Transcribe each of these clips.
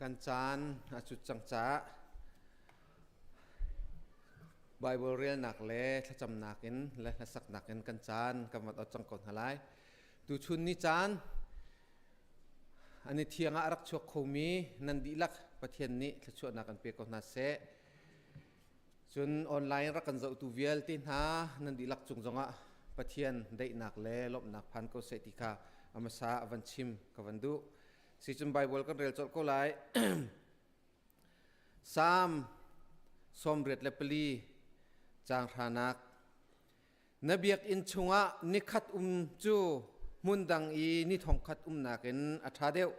Kan caan a cut cang caah Bible relnak le thlacamnak in le hlasaknak in kan caan kan van ot cang ko hna lai. Tuchun ni caan ani thiang ah a rak chuak khomi nan dihlak Pathian nih thluachuahnak kan pe ko hna seh. Cun online rak kan zohtu vialte hna nan dihlak cung zongah Pathian daihnak le lawmhnak phan ko seh ti kha a hmasa a van chim ka van duh. Sicun Bible kan rel colh ko lai. Psalm 84 caang hranak Na biakinn chungah nikhat um cu hmun dang i ni thongkhat umnak in a ṭha deuh.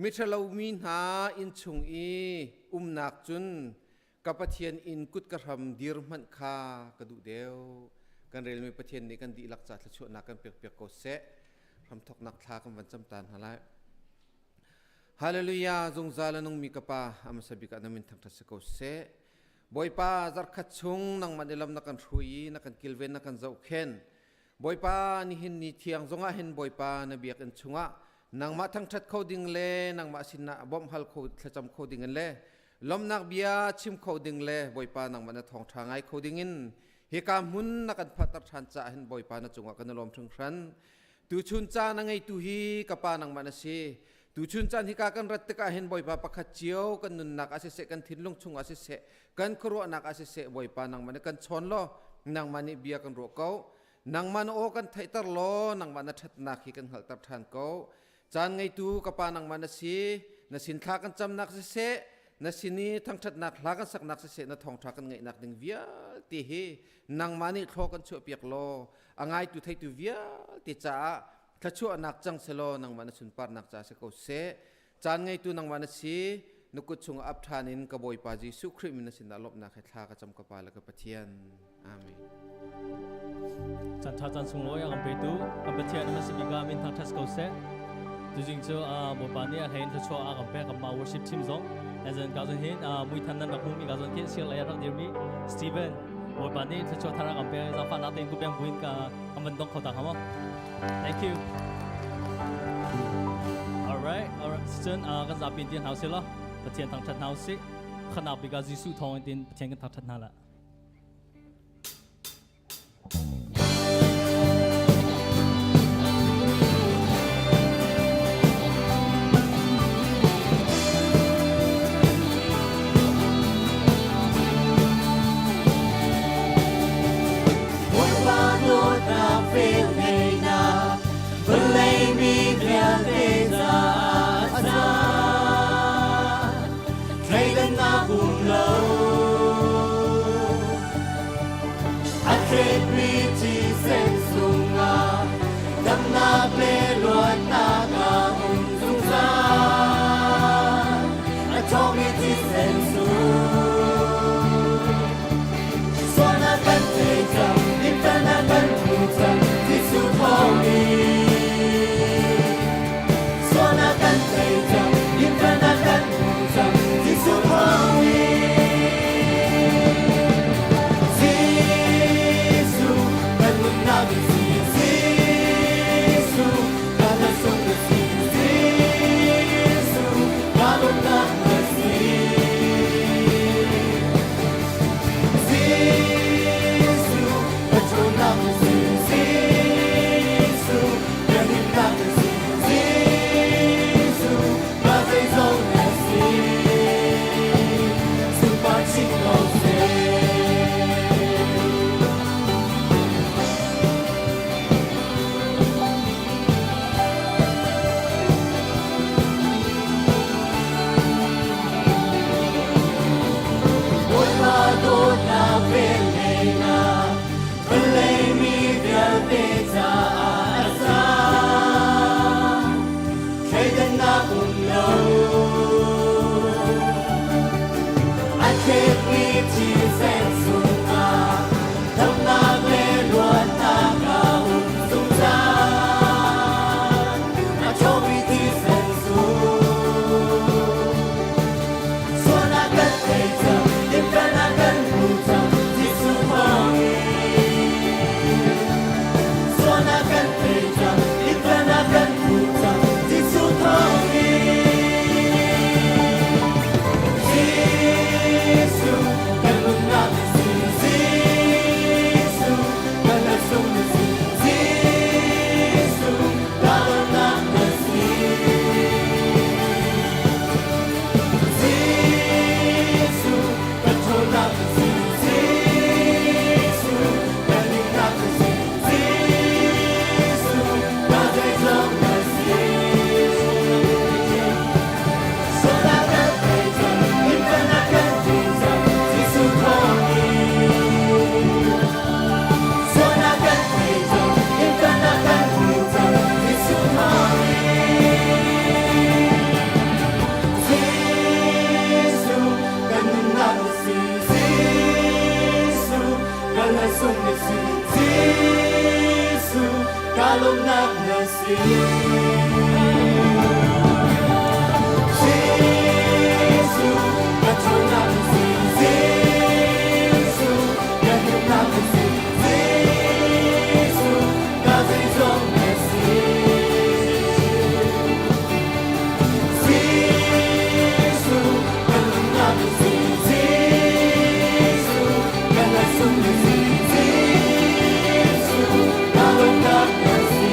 Miṭhalo mi hna inn chung i umnak cun ka Pathian inn kutka hram dir hmanh kha ka duh deuh. Kan relmi Pathian nih kan dihlak ca thluachuahnak kan pekpiak ko seh. Hramthawknak thla kan van cam ta hna lai. Hallelujah! Zungzal a nungmi ka Pa, a hmasa bik ah na min thangṭhat si ko seh. Bawipa zarkhat chung nangmah nih lam na kan hrui i na kan kilven na kan zohkhen. Bawipa nihin ni thiang zongah hin Bawipa na biakinn chungah nangmah thangṭhat kho ding le nangmah sinah bawmh hal kho thlacam kho ding in le lawmhnak bia chim kho ding le Bawipa nangmah na thawngṭha ngai kho ding in hika hmun na kan phatter ṭhan caah hin Bawipa na cungah kan i lawm hringhran. Tuchun caan a ngeitu hi ka pa nangmah na si. Tuchun caan hika kan rat tikah hin Bawipa pakhat cio kan nunnak ah siseh, kan thinlung chungah siseh, kan khuaruahnak ah siseh, Bawipa nangmah nih kan chawn law, nangmah nih bia kan ruah ko. Nangmah na aw kan theihter law, nangmah na ṭhatnak hi kan hngalhter ṭhan ko. Caan ngeitu ka pa nangmah na si, na sin thla kan camnak siseh, na sin i thangṭhatnak hla kan saknak siseh, na thawngṭha kan ngaihnak ding vialte hi nangmah nih thlaw kan chuahpiak law, a ngaitu theitu vialte caah thluachuahnak cang selaw nangmah na sunparnak ca si ko seh. Caan ngeitu nangmah na si, na kut chungah ap ṭhan in ka Bawipa Jesuh Khrih min na sinah lawmhnak he thla ka cam ka Pa le ka Pathian. Amen. Chan tha chan sunglawi a kan petu kan Pathian na si bika min thang thas ko seh. Tuzing cu Bawipa nih a hlein thluachuah a kan pek kan mah worship team zong azan ka zon hin mui than nan rak hmu mi ka zon khi sir lei rak dirmi Steven Bawipa nih thluachuah thar a kan pek zaangfah nak tein ku beng buin ka an van dong kho ta hngamo. Thank you. All right, all right. Cun kan zapi in ti hna usih law Pathian thangṭhat hna usih. Khanak bik ah Jesuh thawng in Pathian kan thangṭhat hna la. Bawipa dawtnak velngeihnak vawlei mi vialte caah a caan thleidannak um lo a thletmi thisen sungah damnak le luatnak a um zungzal a ṭhawngmi thisen sung Sualnak kan thei cang, dinfelnak kan hmu cang, Jesuh thawngin. Sualnak kan thei cang, dinfelnak kan hmu cang, Jesuh thawngin. Jesuh, kan nunnak na si, Jesuh, kan lasung na si, Jesuh, kan umnak na si. Bawipa dawtnak velngeihnak vawlei mi vialte caah a cang. Thleidannak um lo. A thletmi thisen chungah damnak le luatnak a um zungzal. A ṭhawngmi thisen sung. Sualnak kan thei cang, dinfelnak kan hmu cang, Jesuh thawngin. Sualnak kan thei cang, dinfelnak kan hmu cang, Jesuh thawngin. laisung na si. Jesuh, ka lawmnak na si. Jesuh, ka ṭhawnnak na si. Jesuh, ka himnak na si. Jesuh, ka zeizong na si. Jesuh, ka nunnak na si. Jesuh, ka laisung na si. Jesuh, ka lawmnak na si.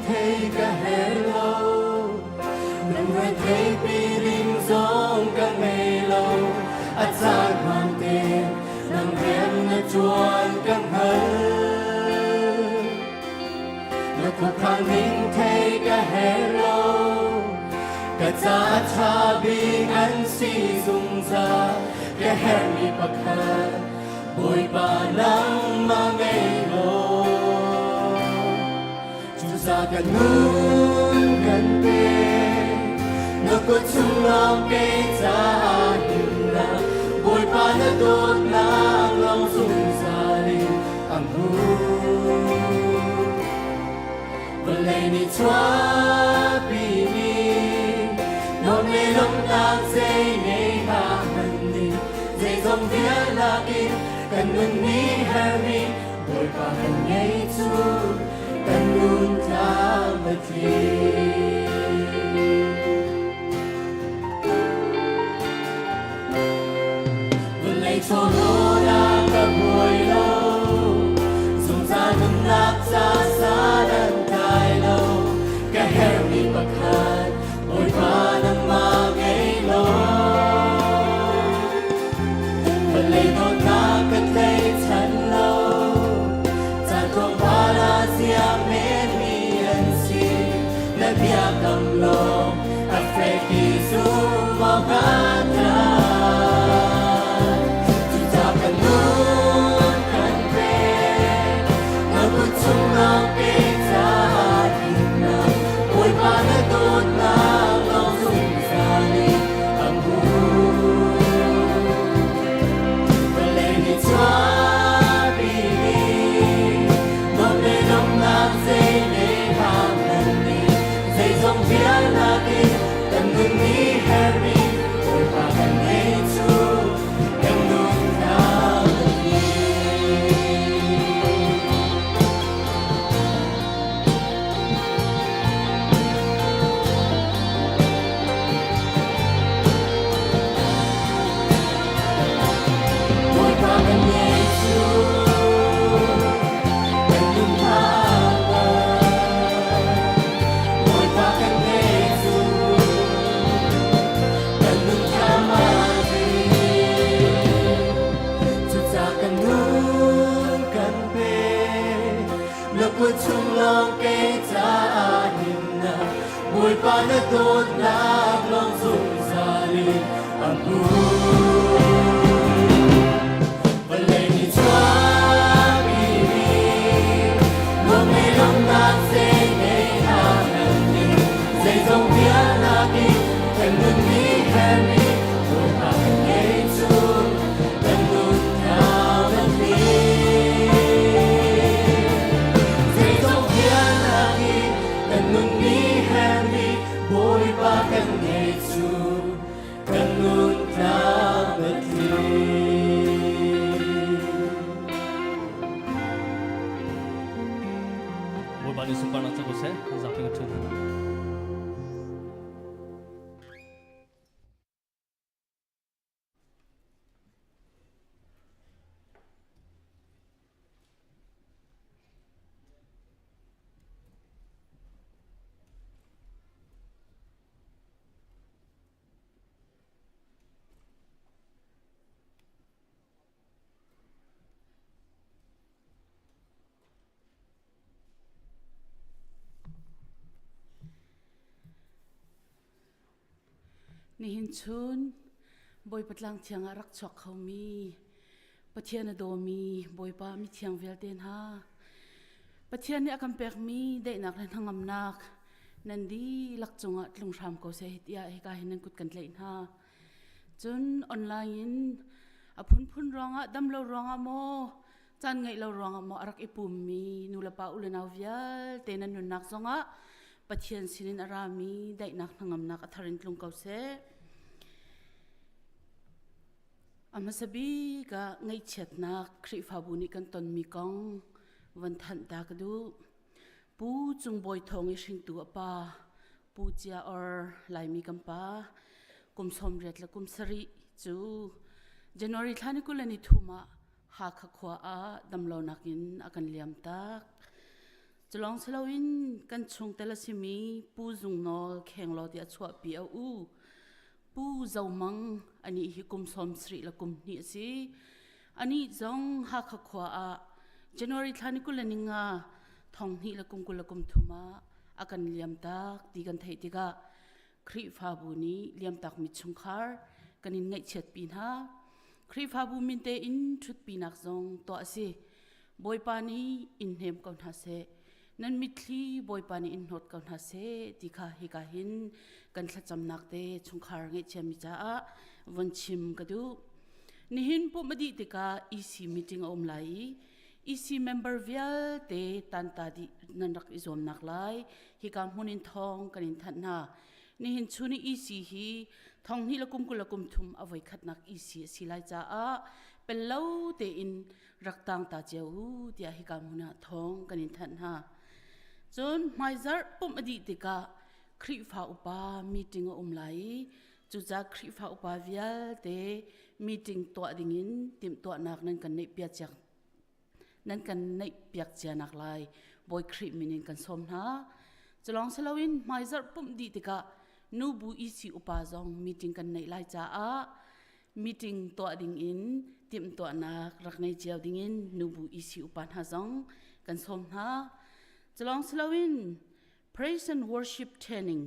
thei ka her lo Lungre thei pi ding zong ka ngei lo A caan hmaan te nang rian na ṭuan ka hngal Na khuakhang ning thei ka her lo Ka ca a ṭha bik an si zungzal Ka herhmi pakhat Bawipa nangmah ngei law Cuca ka nun kan pe Na kut chung lawng kei caah himnak Bawipa na dawtnak lawng zungzal in a hmun Vawlei nih chuahpi mi nuam le lawmhnak zei ngei hna hmanh nih zeizong vialnak in kan nun nih herhmi Bawipa kan ngei cu kan nun tlam a tling. Vawlei chawlawnak ka buai lo, zungzal nunnak ca san an tlai lo. Ka herhmi pakhat, Bawipa nangmah ngei law. Vawlei dawtnak ka tlaichan lo, caan tlawmpal ah ziang menmi an si. Na biakam lawng a fek i zum awk aa tlak. Cucaah kan nun kan pek, na kut chung lawng pe caah himnak, Bawipa na dawtnak lawng zungzal in a hmun. Vawlei nih chuahpi mi nuam le lawmhnak zei le hang nan nih zeizong vialnak in kan nun nih herhmi Bawipa kan ngei cu kan nun tlang a ti. Bawipa kan ngei cu kan nun tlang Bawipa kan ngei cu kan nun tlang a ti. Cucaah kan nun kan pe na kut chung lawng kei caah himnak Bawipa na dawtnak lawng zungzal in a hmun. Vawlei nih chuahpi mi nuam le lawmhnak zei ngei hna nan ning zeizong vialnak in kan nun nih herhmi Bawipa kan ngei cu kan nun thau a tling. Zeizong vialnak in kan nun nih herhmi Bawipa kan ngei cu kan nun tlam a tling. Bawipa nih sunparnak cang ko seh. Kan zapi kan ṭhun hna. Nihin chun Bawipa tlang thiang ah rak chuak khomi Pathian a dawmi Bawipa mithiang vialte hna Pathian nih a kan pekmi daihnak le hnangamnak nan dihlak cungah tlung hram ko seh tiah hika hin nan kut kan tlaih hna. Cun online in a phunphun ruangah damlo ruangah maw caan ngeih lo ruangah maw a rak i pummi nulepa u le nau vialte nan nunnak zongah Pathian sinin a rami daihnak hnangamnak a thar in tlung ko seh. A hmasa bik ah ngaihchiatnak Khrihfabu nih kan tonmi kong von thanh ta ka duh. Pu Cung Bawi Thawng i hringtu a pa Pu Cia Or Laimi kan pa kum 80 le kum 7 cu January thla ni 23 ah Hakha khua ah damlonak in a kan liam tak. Culong siloin kan chungtel a simi Pu Zung Nawl Khenglaw ti a chuahpi a u. Pu Zo Mang anih hi kum 70 le kum hnih a si. Anih zong Hakha khua ah January thla ni 25 thong hnih le kum 23 ah a kan liamtak ti kan theih tikah Khrihfabu nih liamtakmi chungkhar kan in ngaihchiatpi hna. Khrihfabu min tein ṭhutpinak zong tuah a si. Bawipa nih in hnem ko hna seh. Nan mitthli Bawipa nih in hnawt ko hna seh ti kha hika hin kan thlacamnak te chungkhar ngaihchiami caah von chim ka duh. Nihin pumh a dih tikah EC meeting a um lai i EC member vialte tanta dih nan rak i zuamnak lai hika hmun in thawng kan in thanh hna. Nihin chun i EC hi thong hnih le kum 20 le kum thum a voi khatnak EC a si lai caah pello tein rak tang ta cio u tiah hika hmun ah thawng kan in thanh hna. Cun hmaizarh pumh a dih tikah Khrihfa upa meeting a um lai i cucaah Khrihfa upa vialte meeting tuah dingin timhtuahnak nan kan neih piak nan kan neih piak cia nak lai Bawi Khrih min in kan sawm hna. Culong siloin hmaizarh pumh dih tikah nubu EC upa zong meeting kan neih lai caah meeting tuah dingin timhtuahnak rak nei cio dingin nubu EC upa hna zong kan sawm hna. Culong siloin praise and worship training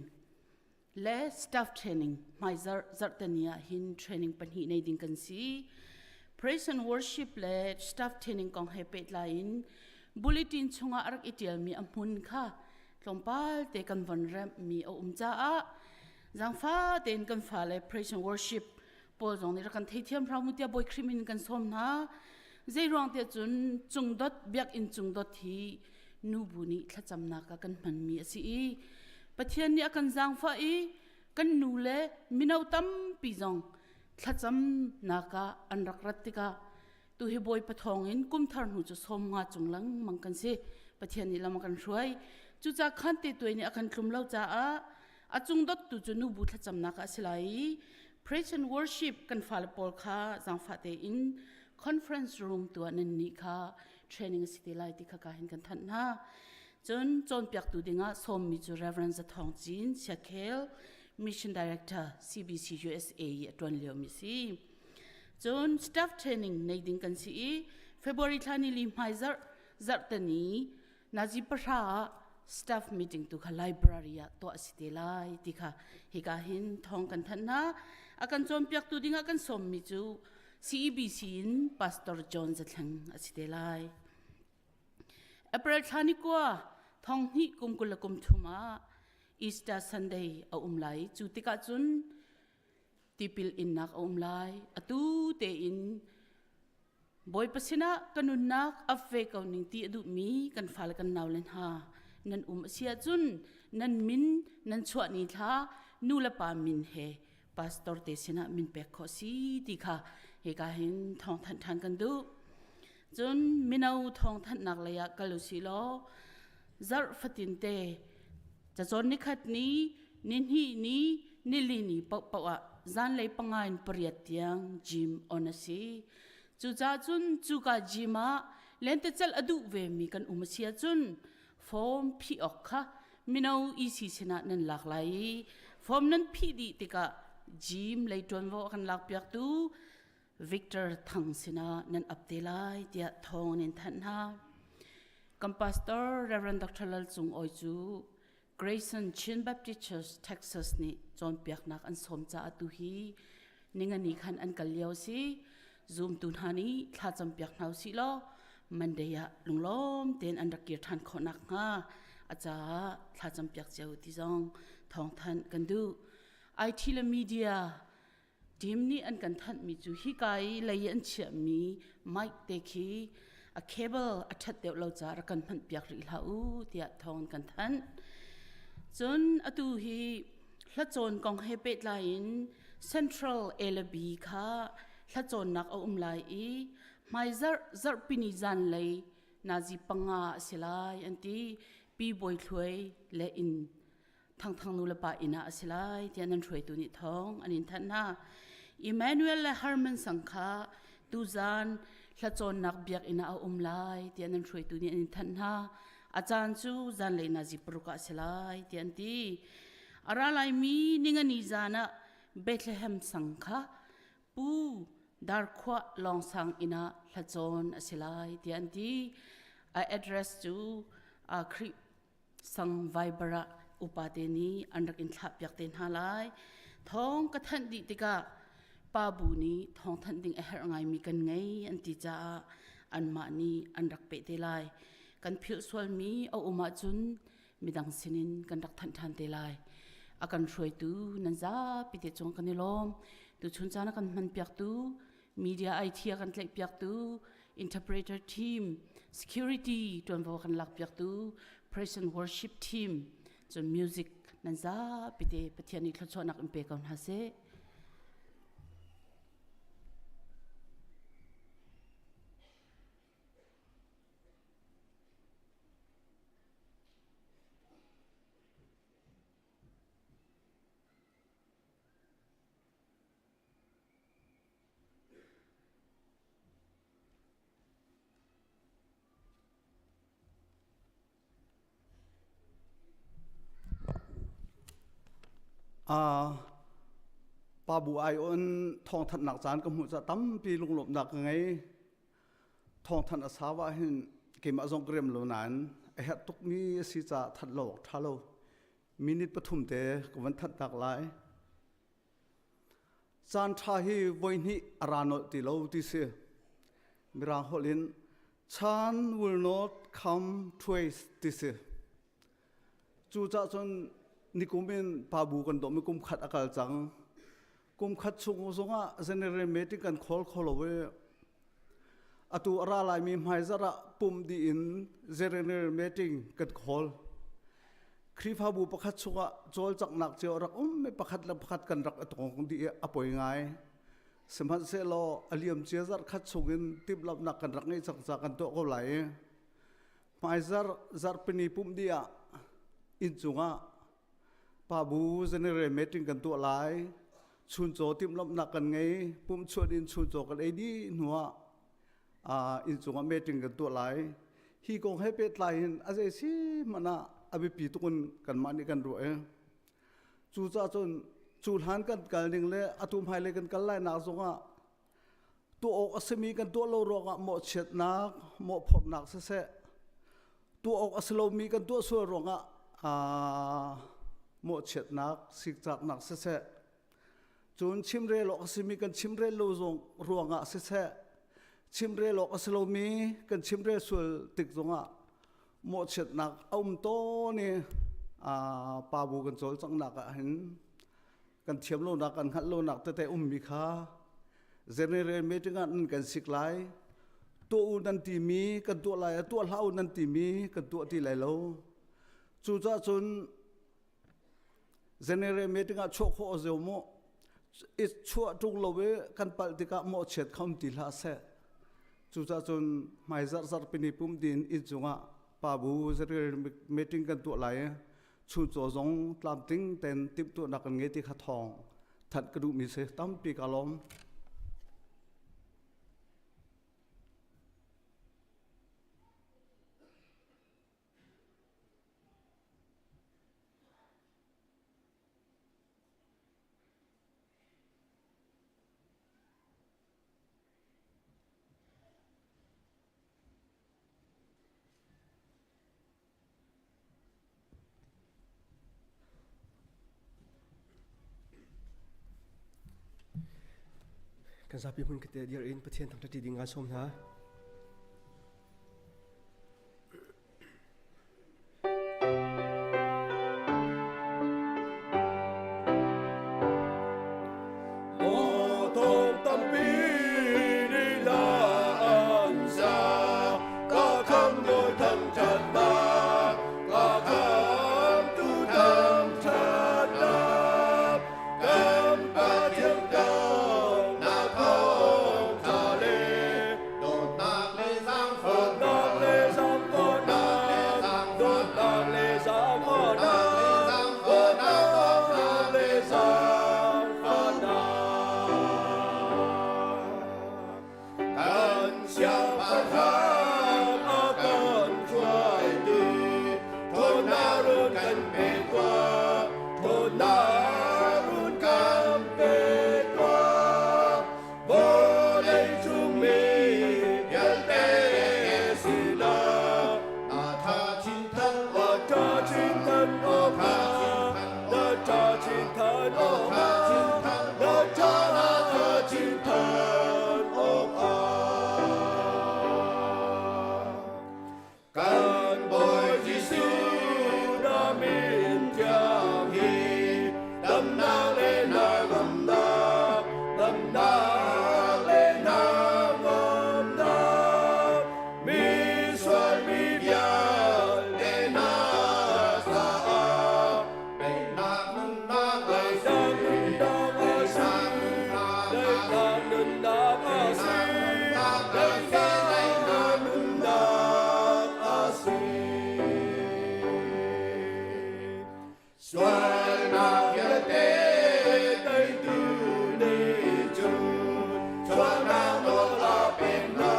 le staff training hmaizarh zarhteni ah hin training pahnih nei ding kan si. Praise and worship le staff training kong he pehtlai in bulletin chungah a rak i ṭialmi a hmun kha tlawmpal te kan von remhmi a um caah zaangfa tein kan fale praise and worship pawl zong nih rak kan theithiam hram u tiah Bawi Khrih min kan sawm hna. Zei ruang tiah cun cungdot biakinn cungdot hi nubu nih thlacamnak ah kan hmanmi a si i Pathian nih a kan zaangfah i kan nu le mino tampi zong thlacamnak ah an rak rat tikah tu hi Bawipa thawngin kum thar hnu cu 50 cung lengmang kan si. Pathian nih lam a kan hruai. Cucaah khan te tuai nih a kan tlum lo caah a cung dottu cu nubu thlacamnak ah a si lai i praise and worship kan fale pawl kha zaangfah tein conference room tuah nan nih kha training a si te lai ti kha ka hin kan thanh hna. Cun cawnpiaktu dingah sawmmi cu Reverend Zathawng Cin Siakhel Mission Director CBC USA i a ṭuan liomi si. Cun staff training nei ding kan si i February thla ni li hmaizarh zarhteni nazi pahra ah staff meeting tu kha library ah tuah a si te lai ti kha hika hin thawng kan thanh hna. A kan cawnpiaktu dingah kan sawmmi cu CEBC in Pastor John Zathleng a si te lai. April thla ni kua thong hnih kum 23 ah Easter Sunday a um lai. Cu tikah cun tipil innak a um lai. Atu tein Bawipa sinah ka nunnak ap ve ko ning ti a duhmi kan fale kan naule hna nan um a si ahcun nan min nan chuah ni thla nu le pa min he pastor te sinah min pek khawh si ti kha hika hin thawng thanh ṭhan kan duh. Cun mino thawngthanhnak lei ah kal usih law zarh fatin te cacawn nikhat ni nihnih ni nili ni paohpaoh ah zanlei panga in pariat tiang gym on a si. Cucaah cun cuka gym ah lentecelh a duh vemi kan um a si ahcun form phih awk kha mino EC sinah nan lak lai i form nan phih dih tikah gym lei ṭuanvo a kan lakpiaktu Victor Thang sinah nan ap te lai tiah thawng an in thanh hna. Kan pastor Reverend Dr. Lal Cung Awi cu Grayson Chin Baptist Church Texas nih cawnpiaknak an sawm caah tu hi ningani khan an kal lio si. Zumtu hna nih thlacam piak hna usih law Monday ah lunglawm tein an rak kir ṭhan khawh nakhnga a caah thlacam piak cio ti zong thawngthanh kan duh. IT le media Team nih an kan thanhmi cu hika i lei an chiahmi mic te khi a cable a ṭhat deuh lo caah rak kan hmanpiak rih hlah u tiah thawng an kan thanh. Cun atu hi hlacawn kong he pehtlai in Central A le B kha hlacawnnak a um lai i hmaizarh zarhpini zanlei nazi panga a si lai an ti. Pi Bawi Thluai le inn Thangthang nu le pa inn ah a si lai tiah nan hruaitu nih thawng an in thanh hna. Emmanuel le Herman sang kha tuzan hlacawnnak biakinn ah a um lai tiah nan hruaitu nih an in thanh hna. A caan cu zanlei nazi paruk ah a si lai tiah an ti. A ra laimi ningani zan ah Bethlehem sang kha Pu Darkhuah Lawngsang inn ah hlacawn a si lai tiah an ti. A address cu Khrih sang Viber ah upate nih an rak in thlahpiak te hna lai. Thawng ka thanh dih tikah pa bu nih thawng thanh ding a herh ngaimi kan ngei an ti caah anmah nih an rak peh te lai. Kan philh sualmi a um ahcun midang sinin kan rak thanh ṭhan te lai. A kan hruaitu nan zapi te cung kan i lawm. Tuchun caan a kan hmanpiaktu media IT a kan tlaihpiaktu interpreter team security ṭuanvo kan lakpiaktu praise and worship team cun music nan zapi te Pathian nih thluachuahnak in pe ko hna seh. Pa bu ai on thawngthanhnak caan ka hmuh ca tampi lunglawmhnak ka ngei. Thawngthanh a sau ah hin keimah zong ka rem lo nain a herh tukmi a si caah that lo awk ṭha lo. Minute pathum te ka van thanh tak lai. Caan ṭha hi voihnih a ra nolh ti lo ti si. Mirang holh in chan will not come twice ti si. Cucah cun nikum in pabu kan dawm i kum khat a kal cang. Kum khat chung zongah general meeting kan khawl kho lo i atu a ra laimi hmaizarh ah pumh dih in general meeting kan khawl. Khrihfabu pakhat chungah cawlcanghnak cio a rak um i pakhat le pakhat kan rak i tong dih i a poi ngai. Sihmanhsehlaw a liam cia zarh khat chungin timhlamhnak kan rak ngeih cang caah kan tuah ko lai i hmaizarh zarhpini pumh dih ah inncung ah pabu general meeting kan tuah lai. Chuncaw timhlamhnak kan ngei. Pumh chuan in chuncaw kan ei dih hnuah inncung ah meeting kan tuah lai. Hi kong he pehtlai in a zei si hmanh ah a biapi tuk in kanmah nih kan ruah i cucaah cun cu hlan kan kal ning le atu hmailei kan kal lai nak zongah tuah awk a simi kan tuah lo ruangah mawhchiatnak mawhphorhnak siseh tuah awk a si lomi kan tuah sual ruangah mawhchiatnak sikcaknak siseh cun chimrel awk a simi kan chimrel lo zong ruangah siseh chimrel awk a si lomi kan chimrel sual tik zongah mawhchiatnak a um tawn i pa bu kan cawlcanghnak ah hin kan thiam lonak kan hngalh lonak tete ummi kha general meeting ah nan kan sik lai tuah u nan timi kan tuah lai tuah hlah u nan timi kan tuah ti lai lo cucaah cun General meeting ah chuah khawh a zeu mu i chuah ṭung lo i kan palh tikah mawhchiat kha um ti hlah seh. Cucaah cun hmai zarh zarhpini pum din inn cungah pa bu general meeting kan tuah lai i chuncaw zong tlamtling ten timhtuahnak kan ngei ti kha thawng thanh ka duhmi si tampi ka lawm. Kan zapi hmun kate dir in Pathian thangṭhat ding ngai sawm hna. Kan Bawi Jesuh na min thiang hi damnak le hnangamnak, damnak le hnangamnak, mi sual mi vialte hna caah daihnak nunnak a si, daihnak nunnak a si, daihnak nunnak a si. Sualnak vialte teitu nih cun sualnak nawl a pek hna,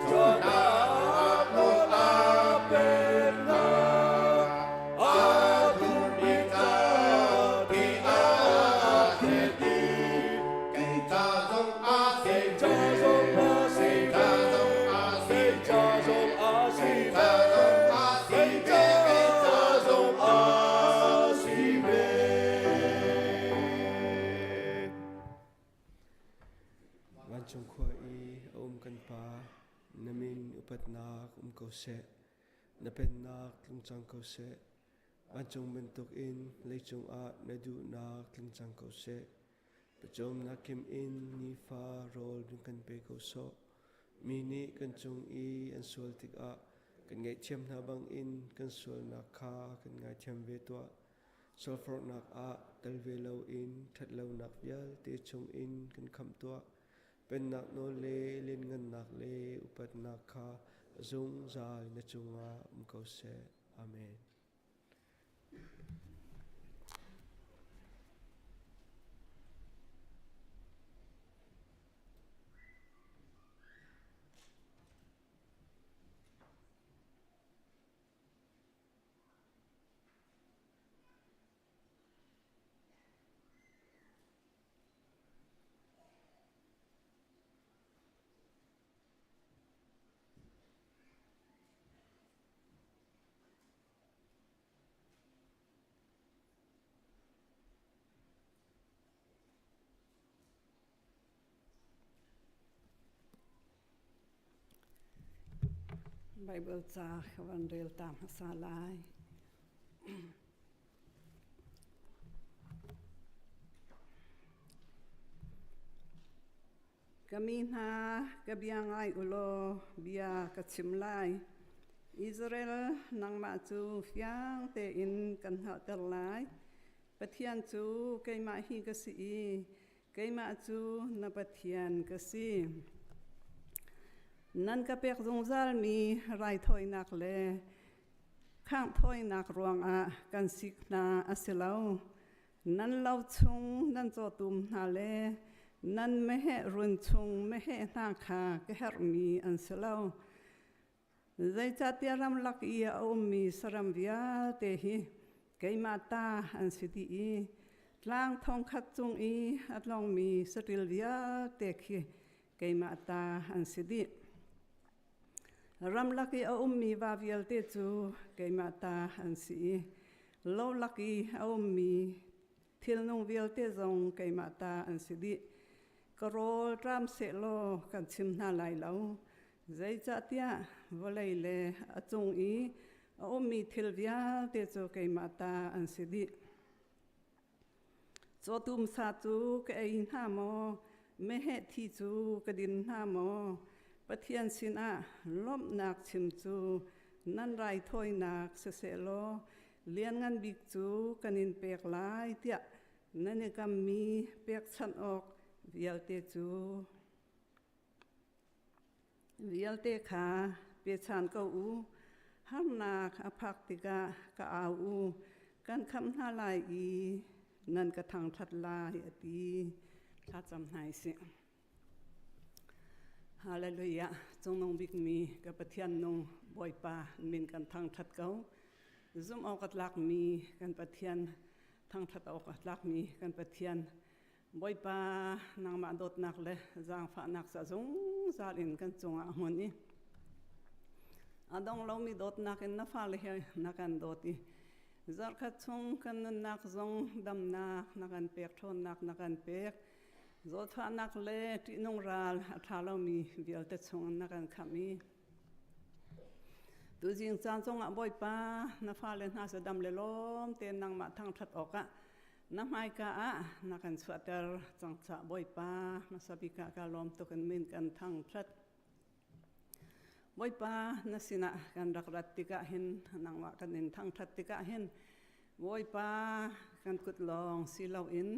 sualnak nawl a pek hna. A duhmi ca ti a thlet i kei ca zong a si ca zong a si ca zong a si ca zong a si ca zong a si ve kei ca zong a si ve. Vancung khua i a um kan Pa, na min upatnak um ko seh. Na pennak tlung cang ko seh. Vancung bantukin leicung ah na duhnak tling cang ko seh. Pawcawmnak kim in nifa rawl run kan pe ko sawh. Mi nih kan cung i an sual tikah kan ngaihthiam hna bangin kan sualnak kha kan ngaithiam ve tuah. Sualforhnak ah tel ve loin ṭhatlonak vialte chungin kan khamh tuah. Pennak nawl le lianngannak le upatnak kha zungzal na cungah um ko seh. Amen. Bible ca ka van rel ta hmasa lai. Ka mi hna, ka bia ngai u law bia ka chim lai. Israel, nangmah cu fiang tein kan hngalhter lai. Pathian cu keimah hi ka si i keimah cu na Pathian ka si. Nan ka pek zungzalmi raithawinak le khanghthawinak ruangah kan sik hna a si lo. Nan lo chung nan cawtum hna le nan meheh run chung meheh hna kha ka herhmi an si lo. Zeicahtiah ramlak i a ummi saram vialte hi keimah ta an si dih i tlang thongkhat cung i a tlongmi saṭil vialte khi keimah ta an si dih. Ramlak i a ummi va vialte cu keimah ta an si i lolak i a ummi thilnung vialte zong keimah ta an si dih. Ka rawl ṭam sehlaw kan chim hna lai lo, zeicahtiah vawlei le a cung i a ummi thil vialte cu keimah ta an si dih. Cawtum sa cu ka ei hna maw? Meheh thi cu ka din hna maw? Pathian sinah lawmhnak chim cu nan raithawinak sisehlaw lianngan bik cu kan in pek lai tiah nan i kammi pekchanh awk vialte cu vialte kha pechan ko u. Harnak a phak tikah ka au u. Kan khamh hna lai i nan ka thangṭhat lai, a ti. Thlacam hna sih. Hallelujah. Cungnung bikmi ka Pathian nung Bawipa min kan thangṭhat ko. Zumh awk a tlakmi kan Pathian, thangṭhat awk a tlakmi kan Pathian, Bawipa nangmah dawtnak le zaangfahnak ca zungzal in kan cungah a hmun i a dong lomi dawtnak in na fale he na kan dawt i. Zarhkhat chung kan nunnak zong damnak na kan pek ṭhawnnak na kan pek. Zawtfahnak le ṭihnung ral a ṭha lomi vialte chung na kan khamh i Tuzing caan zongah Bawipa na fale hna cu dam le lawm tein nangmah thangṭhat awkah na hmaika ah na kan chuahter cang caah Bawipa hmasa bik ah ka lawm tuk in min kan thangṭhat. Bawipa na sinah kan rak rat tikah hin nangmah kan in thangṭhat tikah hin Bawipa kan kut lawng si loin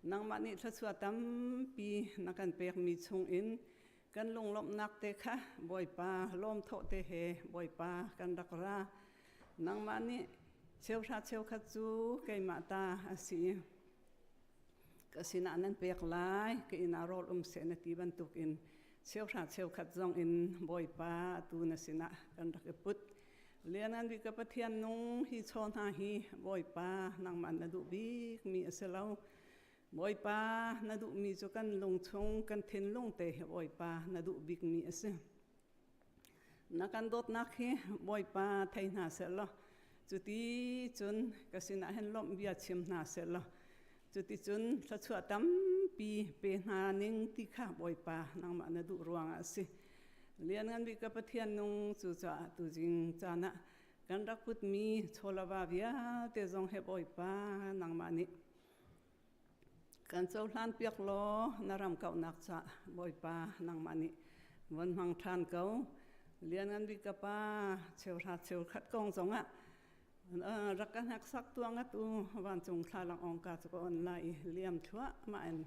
nangmah nih thluachuah tampi na kan pekmi chungin kan lunglawmhnak te kha Bawipa lawmthawh te he Bawipa kan rak ra. Nangmah nih cheuhra cheukhat cu keimah ta a si. Ka sinah nan pek lai, ka inn ah rawl um seh na ti bantukin cheuhra cheukhat zong in Bawipa atu na sinah kan rak i put. Lianngan bik ka Pathian nung hi chaw hna hi Bawipa nangmah na duh bikmi a si lo. Bawipa na duhmi cu kan lungchung kan thinlung te hi Bawipa na duh bikmi a si. Na kan dawtnak hi Bawipa thei hna seh law cuti cun ka sinah hin lawmh bia chim hna seh law cuti cun thluachuah tampi pe hna ning ti kha Bawipa nangmah na duh ruangah a si. Lianngan bik ka Pathian nung cucaah tuzing caan ah kan rak putmi chawlava vialte zong he Bawipa nangmah nih Kan cohlan piak law na ram kauhnak ca Bawipa nangmah nih von hmang ṭhan ko. Lianngan bik ka pa cheuhra cheukhat kong zongah rak ka hneksak tuang atu vancung thlalang ongka cu ka on lai i liam thluahmah in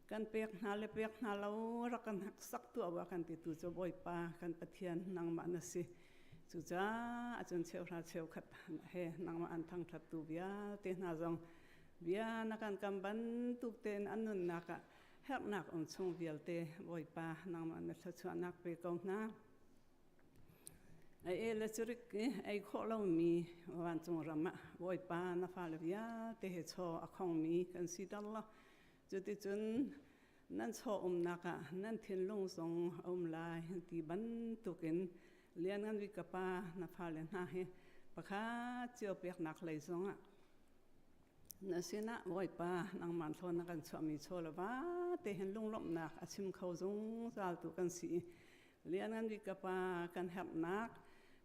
kan pek hna le pek hna lo rak kan hneksak tuah wa kan titu cu Bawipa kan Pathian nangmah na si. Cucaah cun cheuhra cheukhat he nangmah an thangṭhattu vialte hna zong Bia na kan kam bantuk tein an nunnak ah herhnak um chung vialte Bawipa nangmah na thluachuahnak pe ko hna. Ei e le curik i ei khawh lomi vancung ram ah Bawipa na fale vialte he chaw a khongmi kan siter law cuticun nan chaw umnak ah nan thinlung zong a um lai ti bantukin lianngan bik ka pa na fale hna hi pakhat cio peknak lei zongah Na sinah Bawipa nangmah thlawn na kan chuahmi chaw le va te hin lunglawmhnak a chim kho zungzal tu kan si. Lianngan bik ka pa kan herhnak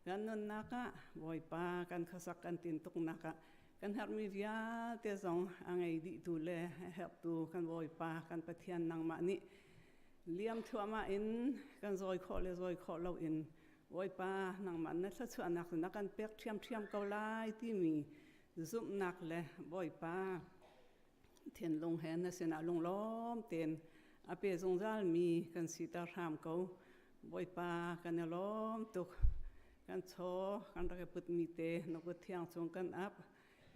kan nunnak ah Bawipa kan khuasak kan tintuknak ah kan herhmi vialte zong a ngei dihtu le a herhtu kan Bawipa kan Pathian nangmah nih liam thluahmah in kan zawi khawh le zawi khawh loin Bawipa nangmah na thluachuahnak na kan pek ṭhiamṭhiam ko lai timi zumhnak le Bawipa thinlung he na sinah lunglawm tein a pe zungzalmi kan siter hram ko. Bawipa kan i lawm tuk. Kan chaw kan rak i putmi te na kut thiang cung kan ap.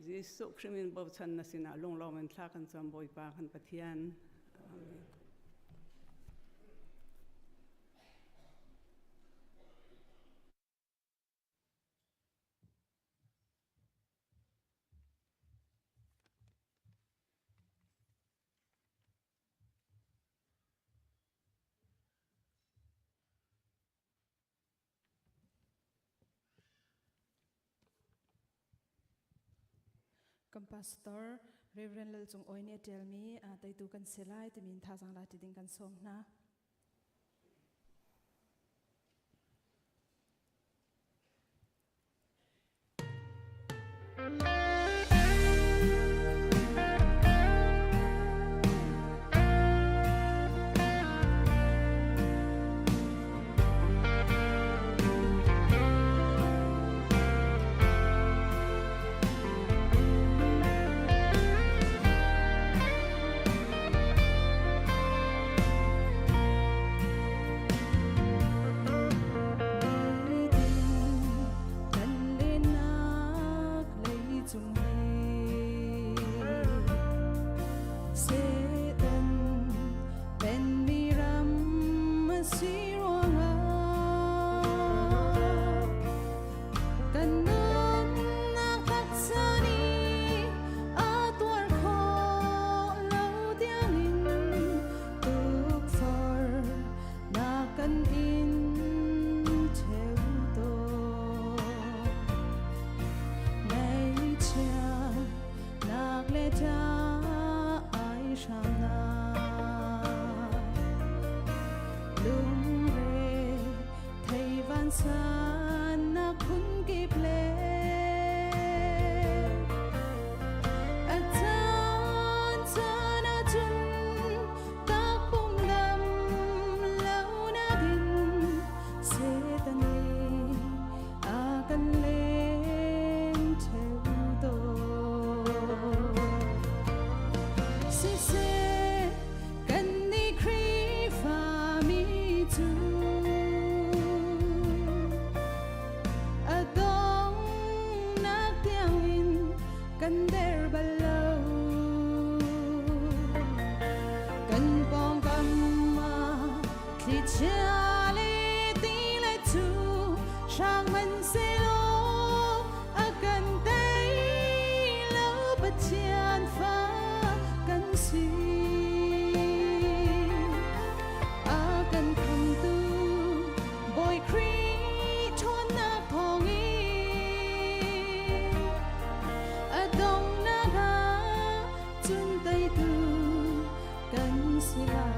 Jesuh Khrih min bochan na sinah lunglawm in thla kan cam Bawipa kan Pathian. Amen. Kan pastor Reverend Lal Cung Awi nih a ṭialmi teitu kan si lai timi in thazaang la ti ding kan sawm hna. Siseh kan nih Khrihfami cu a donghnak tiangin kan der bal lo. Kan pawngkam ah thlichia le ti le cu hrang hmanhsehlaw a kan tei lo Pathian fa kan si. A kan khamtu Bawi Khrih ṭhawnnak thawngin a donghnak ah cun teitu kan si lai.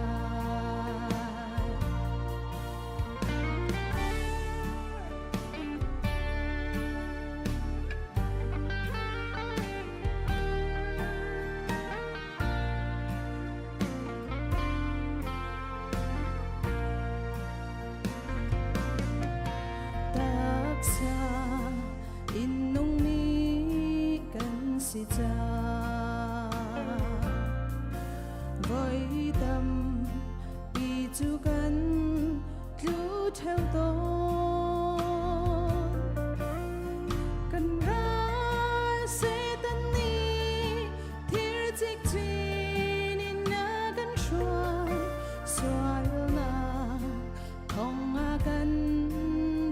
Taksa in nungmi kan si cang. Voi tampi cu kan tlu ṭheo tawn. Kan ral Satan nih thir cikcin in a kan hruai sualnak thong a kan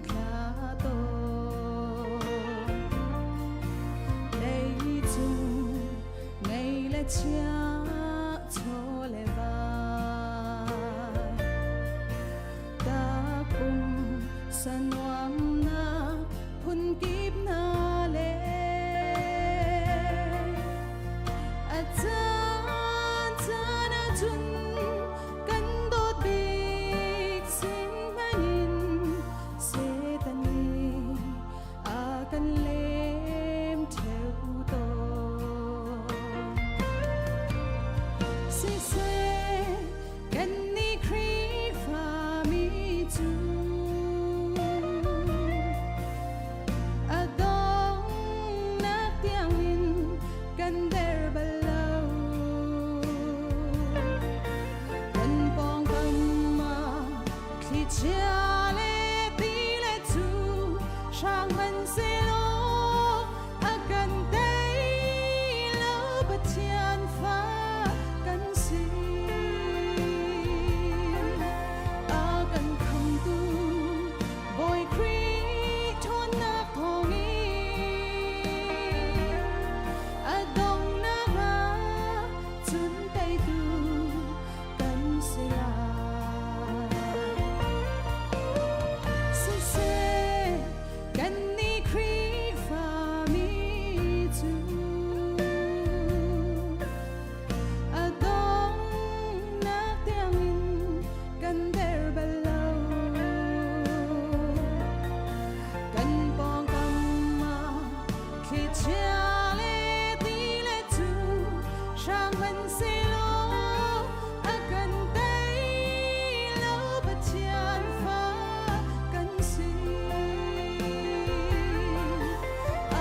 thla tawn. Leicung ngei le chia chaw le va Takpum sanuamnak phunkip hna le a caan caan ahcun kan dawt bik sin hmanh in Satan nih a kan lem ṭheo tawn. Siseh kannih Khrihfami cu a donghnak tiangin kan der bal lo. Kan pawngkam ah thlichia le ti le cu hrang hmanhsehlaw a kan tei lo Pathian fa kan si. A kan khamtu Bawi Khrih ṭhawnnak thawngin a donghnak ah cun teitu kan si lai. Siseh, kannih Khrihfami cu a donghnak tiangin kan der bal lo. Kan pawngkam ah thlichia le ti le cu hrang hmanhsehlaw a kan tei lo Pathian fa kan si.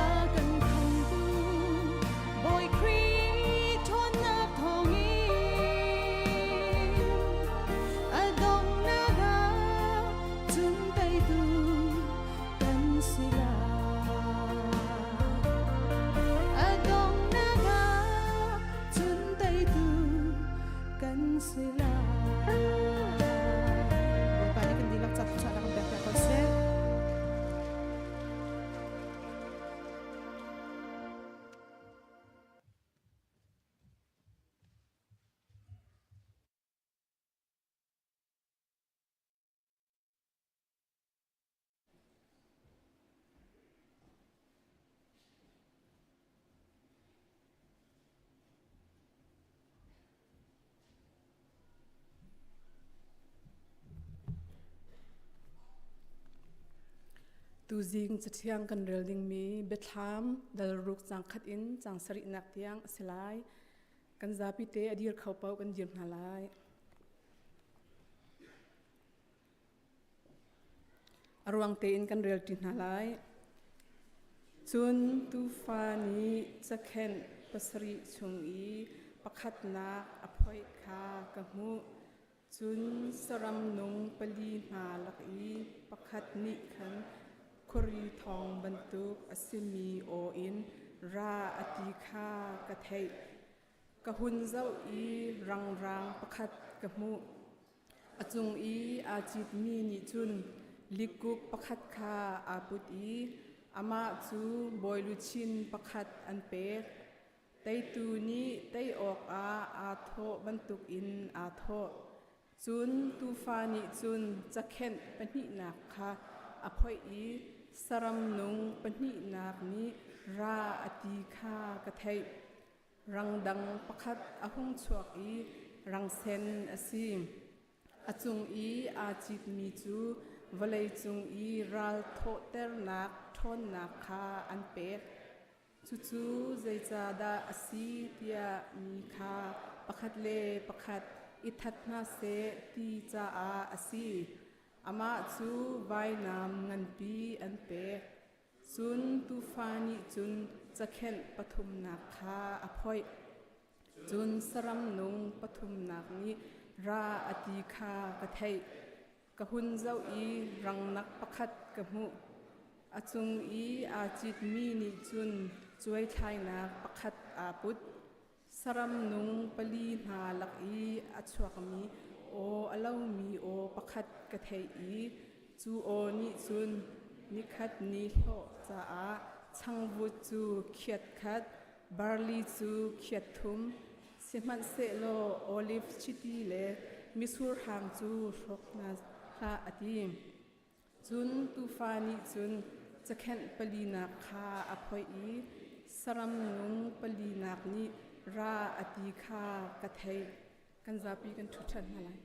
A kan khamtu Bawi Khrih ṭhawnnak thawngin a donghnak ah cun teitu kan si lai. A donghnak ah cun teitu kan si lai. Bawipa nih kan dihlak ca thluachuahnak kan pek piak ko seh. Tuzing cathiang kan rel dingmi Biathlam dal ruk cang khat in cang sarihnak tiang a si lai. Kan zapi te a dir kho paoh kan dir hna lai. A ruang tein kan rel ṭi hna lai. Cun tuufa nih cakhenh pasarih chung i pakhat. pakhatnak a phoih kha ka hmuh. Cun saram nung pali hna lak i pakhat nih khan khuari thawng bantuk a simi aw in ra a ti kha ka theih. Ka hun zoh i rangrang pakhat ka hmuh. A cung i aa citmi nih cun likuk pakhat kha aa put i amah cu bawiluchin pakhat an pek. Teitu nih tei awkah aa thawh bantukin aa thawh. Cun tuufa nih cun cakhenh pahnihnak kha a phoih i saram nung pahnihnak nih ra a ti kha ka theih. Rangdang pakhat a hung chuak i rangsen a si. A cung i aa citmi cu vawleicung i ral thawhternak ṭhawnnak kha an pek. Cucu zeicahdah a si tiah mi kha pakhat le pakhat i that hna seh ti caah a si. Amah cu vainam nganpi an pek. Cun tuufa nih cun cakhenh pathumnak kha a phoih. Cun saram nung pathumnak nih ra a ti kha ka theih. Ka hun zoh i rangnak pakhat ka hmuh. A cung i aa citmi nih cun cuaithlainak pakhat aa put. Saram nung pali hna lak i a chuakmi aw a lomi aw pakhat ka theih i cu aw nih cun nikhat ni hlawh caah changvut cu khiat khat, barli cu khiat thum, Sihmanhsehlaw oliv chiti le mitsur hang cu hrawk hna hlah a ti. Cun tuufa nih cun cakhenh palinak kha a phoih i saram nung palinak nih ra a ti kha ka theih. Kan zapi kan ṭhu ṭhan hna lai.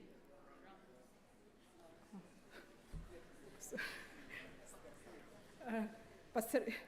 Pasarih.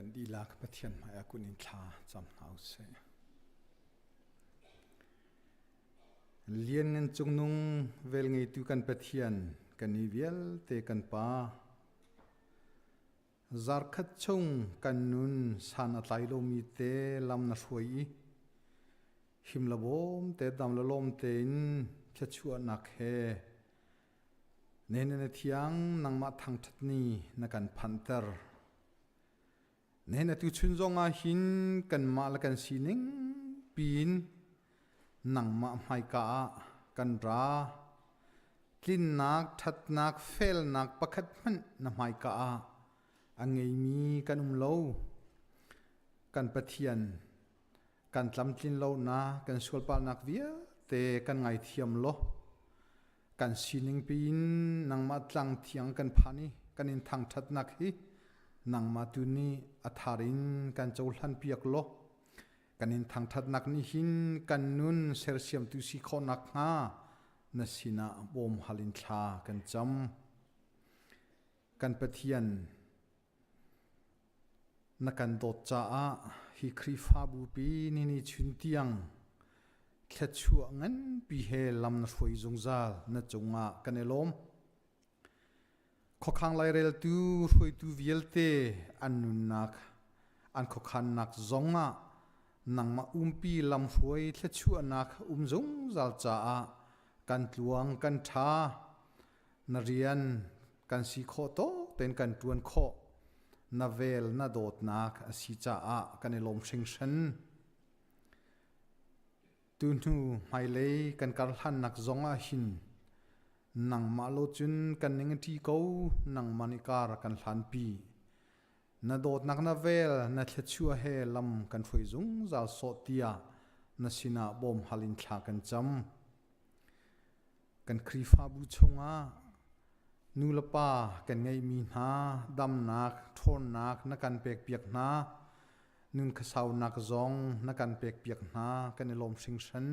Kan dihlak Pathian hmaiah kun in thla cam hna u sih. Lianngan cungnung velngeitu kan Pathian, kan ni vialte kan Pa, zarkhat chung kan nun san a tlai lomi te lam na hruai i him la bawm te dam la lawm tein thluachuahnak he Nene na thiang nangmah thangṭhat ni na kan phanhter. Nene tuchun zong ah hin kanmah le kan sining piin nangmah hmaika ah kan ra. Tlinnak, ṭhatnak, felnak pakhat hmanh na hmaika ah a ngeimi kan um lo. Kan Pathian, kan tlamtlin lonak, kan sualpalnak vialte kan ngaithiam law kan sining piin nangmah tlang thiang kan phan i kan in thangṭhatnak hi nangmah tu nih a thar in kan cohlan piak law kan in thangṭhatnak nih hin kan nun sersiamtu si khawh nakhnga na sinah bawm hal in thla kan cam. Kan Pathian, na kan dawt caah hi Khrihfabu pi nini chun tiang thluachuah nganpi he lam na hruai zungzal na cungah kan i lawm. Khuakhang laireltu hruaitu vialte an nunnak an khuakhannak zongah nangmah umpi lamhruai thluachuahnak um zungzal caah kan tluang kan ṭha. Na rian kan si khawh tawk tein kan ṭuan khawh. Na vel na dawtnak a si caah kan i lawm hringhran. Tuhnu hmailei kan karhlannak zong ah hin nangmah lo cun kan ning a ṭi ko, nangmah nih kar kan hlanpi. Na dawtnak na vel na thluachuah he lam kan hruai zungzal sawh tiah na sinah bawm hal in thla kan cam. Kan Khrihfabu chungah nu le pa kan ngeihmi hna damnak, ṭhawnnak na kan pekpiak hna. Nun khasaunak zong na kan pekpiak hna. Kan i lawm hringhran.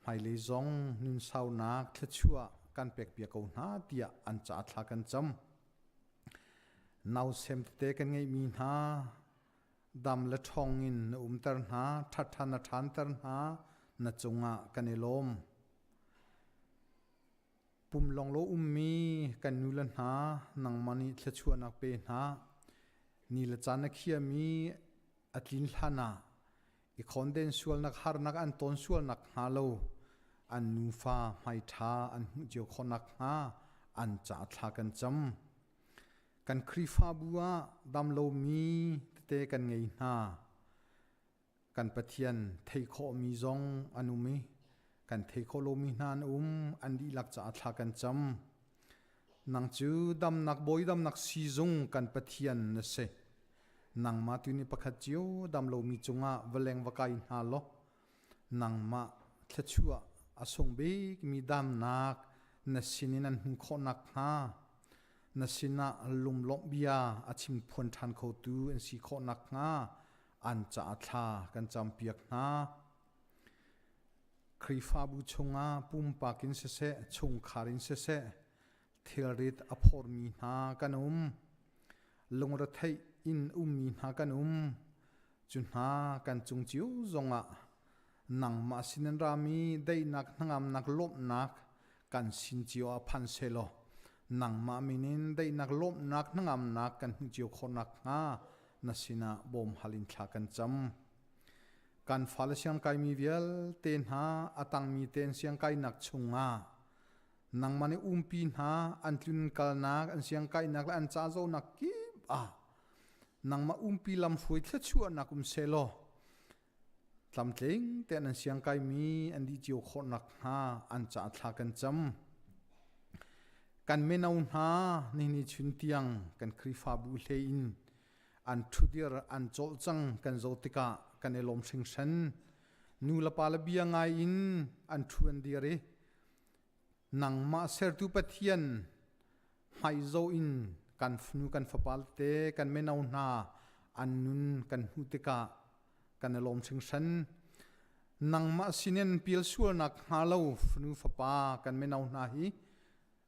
Hmailei zong nun saunak thluachuah kan pekpiak ko hna tiah an caah thla kan cam. Nausem tete kan ngeihmi hna dam le ṭhawng in na umter hna, ṭhatṭha na ṭhanter hna, na cungah kan i lawm. Pum lawng lo ummi kan nu le hna, nangmah nih thluachuahnak pe hna. Ni le caan na khiami a tlin hlan ah i khonden sualnak harnak an ton sualnak hnga lo an nufa hmaiṭha an hmuh cio khawhnak hnga an ca thla kan cam. Kan Khrihfabu ah damlomi tete kan ngei hna. Kan Pathian thei khawhmi zong an um i kan thei khawh lomi hna an um. An dihlak caah thla kan cam. Nang cu damnak bawi damnak siizung kan Pathian na si. Nangmah tu nih pakhat cio damlomi cungah va leng va kai hna law nangmah thluachuah a sung bikmi damnak na sinin an hmuh khawh nakhnga na sinah lunglawmh bia a chim phuan ṭhan khotu an si khawh nakhnga an caah thla kan campiak hna. Khrihfabu chungah pumpak in siseh, chungkhar in siseh, thilrit a phormi hna kan um. Lungretheih in ummi hna kan um. Cu hna kan cung cio zongah nangmah sin in rami daihnak hnangamnak lawmhnak kan sin cio ah phan sehlaw nangmah min in daihnak lawmhnak hnangamnak kan hmuh cio khawh nakhnga na sinah bawm hal in thla kan cam. Kan fale siangkaimi vialte hna a tangmi tein siangkainak chungah nangmah nih umpi hna an tlun kalnak an siangkainak le an ca zohnak kip ah nangmah umpi lamhruai thluachuahnak um sehlaw tlamtling tein an siangkaimi an dih cio khawh nakhnga an caah thla kan cam. Kan mino hna nini chun tiang kan Khrihfabu hlei in an ṭhudir an cawlcang kan zoh tikah kan i lawm hringhran. Nu le pa le bia ngai in an ṭhu an dir i nangmah sertu Pathian hmaizo in kan fanu kan fapa te kan mino hna an nun kan hmuh tikah kan i lawm hringhran. Nangmah sinin pial sualnak hnga lo fanu fapa kan mino hna hi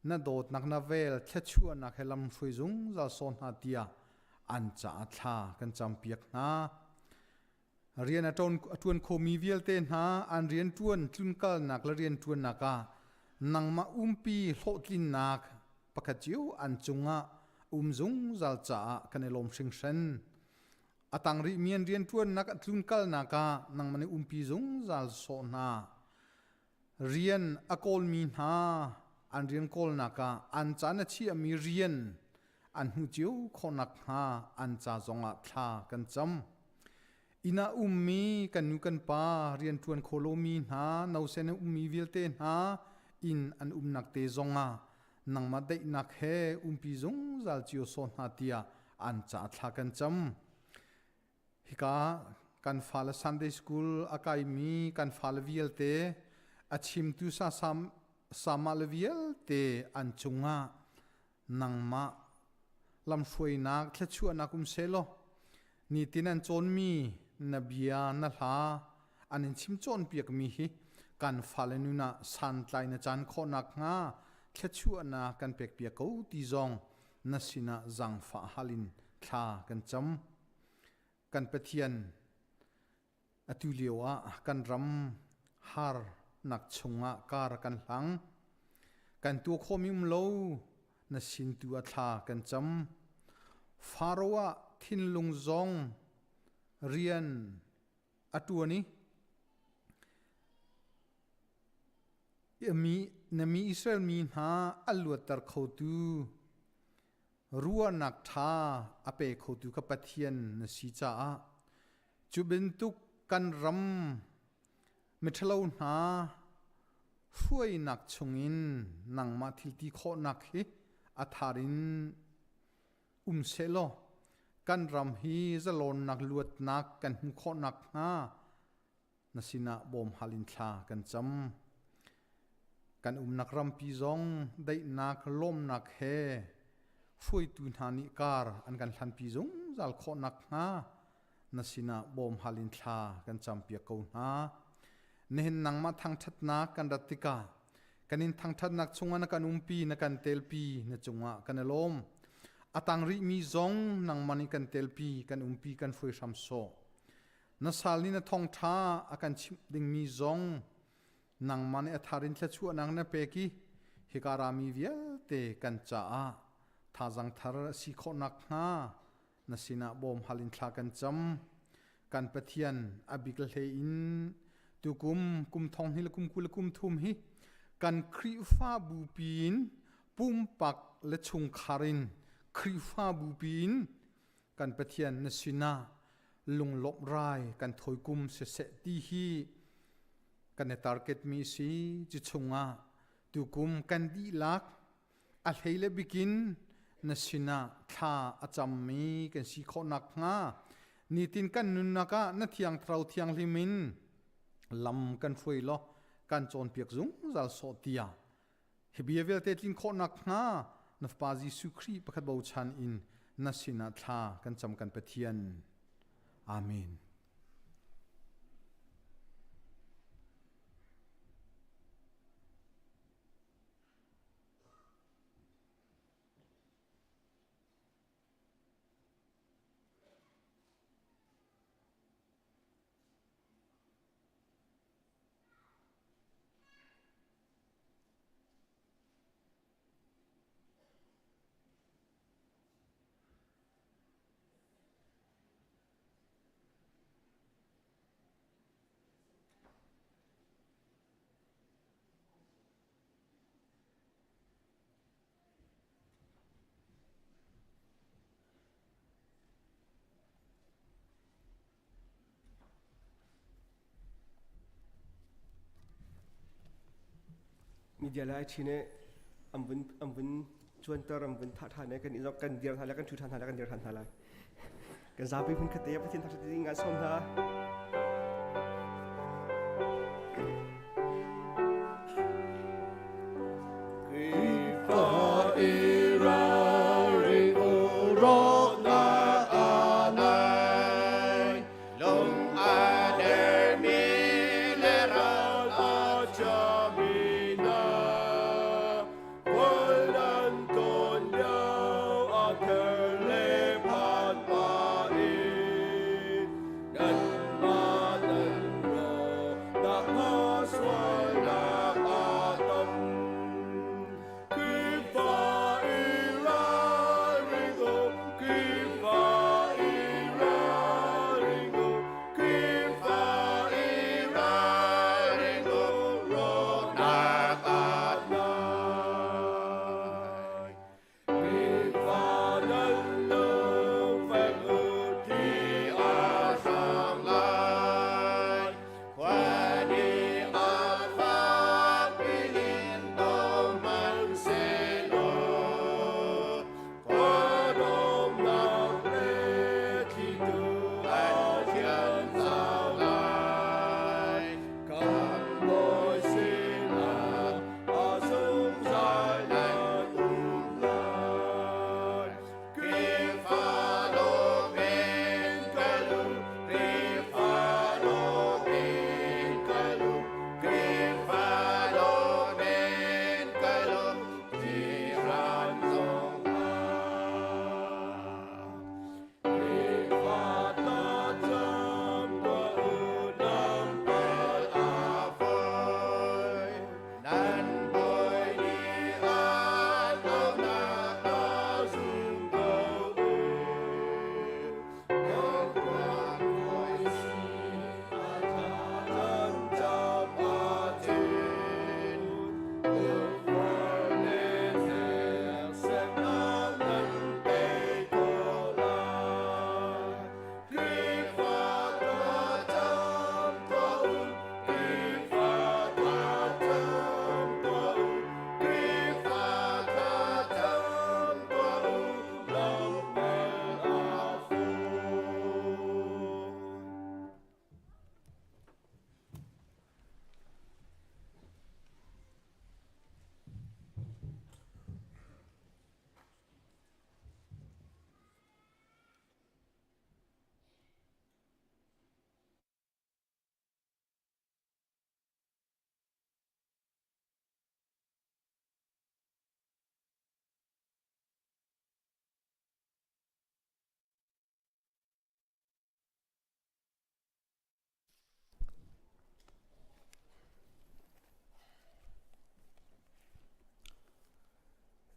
na dawtnak na vel thluachuahnak he lam hruai zungzal saw hna tiah An caah thla kan campiak hna. Rian a ṭuan khomi vialte hna an rianṭuan tlunkalnak le rianṭuannak ah nangmah umpi hlawhtlinnak pakhat cio an cungah um zungzal caah kan i lawm hringhran. A tang rihmi an rianṭuannak a tlunkalnak ah nangmah nih umpi zungzal sawh hna. Rian a kawlmi hna an rian kawlnak ah an caan a chiahmi rian an hmuh cio khawh nakhnga an ca zongah thla kan cam. Inn ah ummi kan nu kan pa rianṭuan kho lomi hna nosen a ummi vialte hna inn an umnak te zongah nangmah daihnak he umpi zungzal cio sawh hna tiah an ca thla kan cam. Hika kan fale Sunday school a kaimi kan fale vialte a chimtu sa sam sama le vialte an cungah nangmah lamhruainak thluachuahnak um sehlaw nitin an cawnmi na bia na hla an in chim cawnpiakmi hi kan fale nun ah santlai na caan khawh nakhnga thluachuahnak kan pekpiak ko ti zong na sinah zaangfah hal in thla kan cam. Kan Pathian atu lio ah kan ram harnak chungah kar kan hlang. Kan tuah khawhmi um lo na sin tu ah thla kan cam. Faro ah thinlung zong rian a ṭuan i na mi Israel mi hna a luatter khotu ruahnak ṭha a pe khotu ka Pathian na si caah cu bantuk kan ram miṭhalo hna hruainak chungin nangmah thil ti khawhnak hi a thar in um sehlaw kan ram hi zalawnnak luatnak kan hmuh khawh nakhnga na sinah bawm hal in thla kan cam. Kan umnak rampi zong daihnak lawmnak he hruaitu hna nih kar an kan hlanpi zungzal khawh nakhnga na sinah bawm hal in thla kan campiak ko hna. Nihin nangmah thangṭhatnak kan rat tikah kan in thangṭhatnak chungah na kan umpi na kan telpi na cungah kan i lawm. A tang rihmi zong nangmah nih kan telpi kan umpi kan hruai hram sawh. Na sal nih na thawngṭha a kan chimh dingmi zong nangmah nih a thar in thluachuahnak na pek i hika rami vialte kan caah thazang thar a si khawh nakhnga na sinah bawm hal in thla kan cam. Kan Pathian a bik hlei in tukum kum thong hnih le kum 20 le kum thum hi kan Khrihfabu piin pumpak le chungkhar in Khrihfabu piin kan Pathian na sinah lunglawmh rai kan thawi kum siseh ti hi kan i target mi si. Cu chungah tukum kan dihlak a hlei le bikin na sinah thla a cammi kan si khawh nakhnga nitin kan nunnak ah na thiang thlarau thianghlim in lam kan hruai law kan cawnpiak zungzal sawh tiah hi bia vialte tlin khawh nakhnga na Fapa Jesuh Khrih pakhat bochan in na sinah thla kan cam kan Pathian. Amen. Media lai ṭhi nih an vun cuanter, an vun thah ṭhan i kan i kan dir hna lai, kan ṭhu ṭhan hna lai, kan dir ṭhan hna lai. Kan zapi hmun khat te Pathian thangṭhat ding an sawm hna. Krifa i ralring u rawhnak a nai, lung a dermi le ral a chiami hna. Kawl nan tawn lio a ther le phan.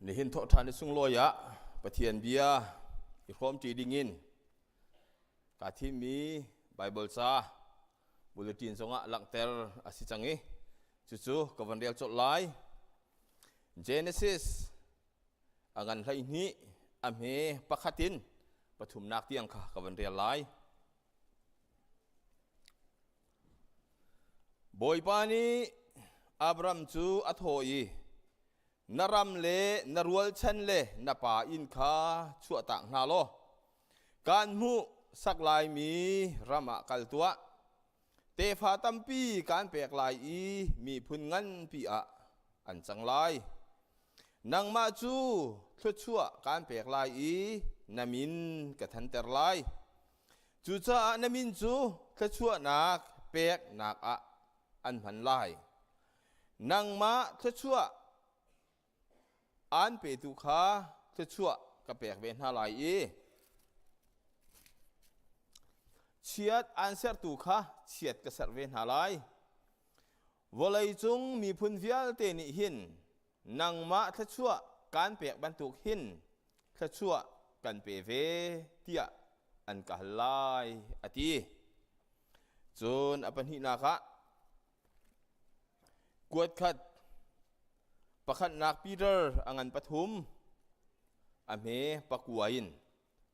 Nihin thawhṭhan i sunglawi ah Pathian bia i hrawmṭi dingin kaa thimmi Baibal ca bulletin zongah langhter a si cang i cucu ka van rel colh lai. Genesis a ngan 12 a hme pakhat in pathumnak tiang kha ka van rel lai. Bawipa nih Abram cu a thawh i, Na ram le na rualchan le na pa inn kha chuahtak hna law kaan hmuh sak laimi ram ah kal tuah. Tefa tampi kaan pek lai i miphun nganpi ah an cang lai. Nangmah cu thluachuah kaan pek lai i na min ka thanter lai. Cucaah na min cu thluachuahnak peknak ah an hman lai. Nangmah thluachuah aan petu kha thluachuah ka pek ve hna lai i chiat aan sertu kha chiat ka serh ve hna lai. Vawleicung miphun vialte nih hin nangmah thluachuah kaan pek bantuk hin thluachuah kan pe ve tiah an ka hal lai a ti. Cun a pahnihnak ah kuat khat pakhatnak Peter a ngan pathum a hme pakua in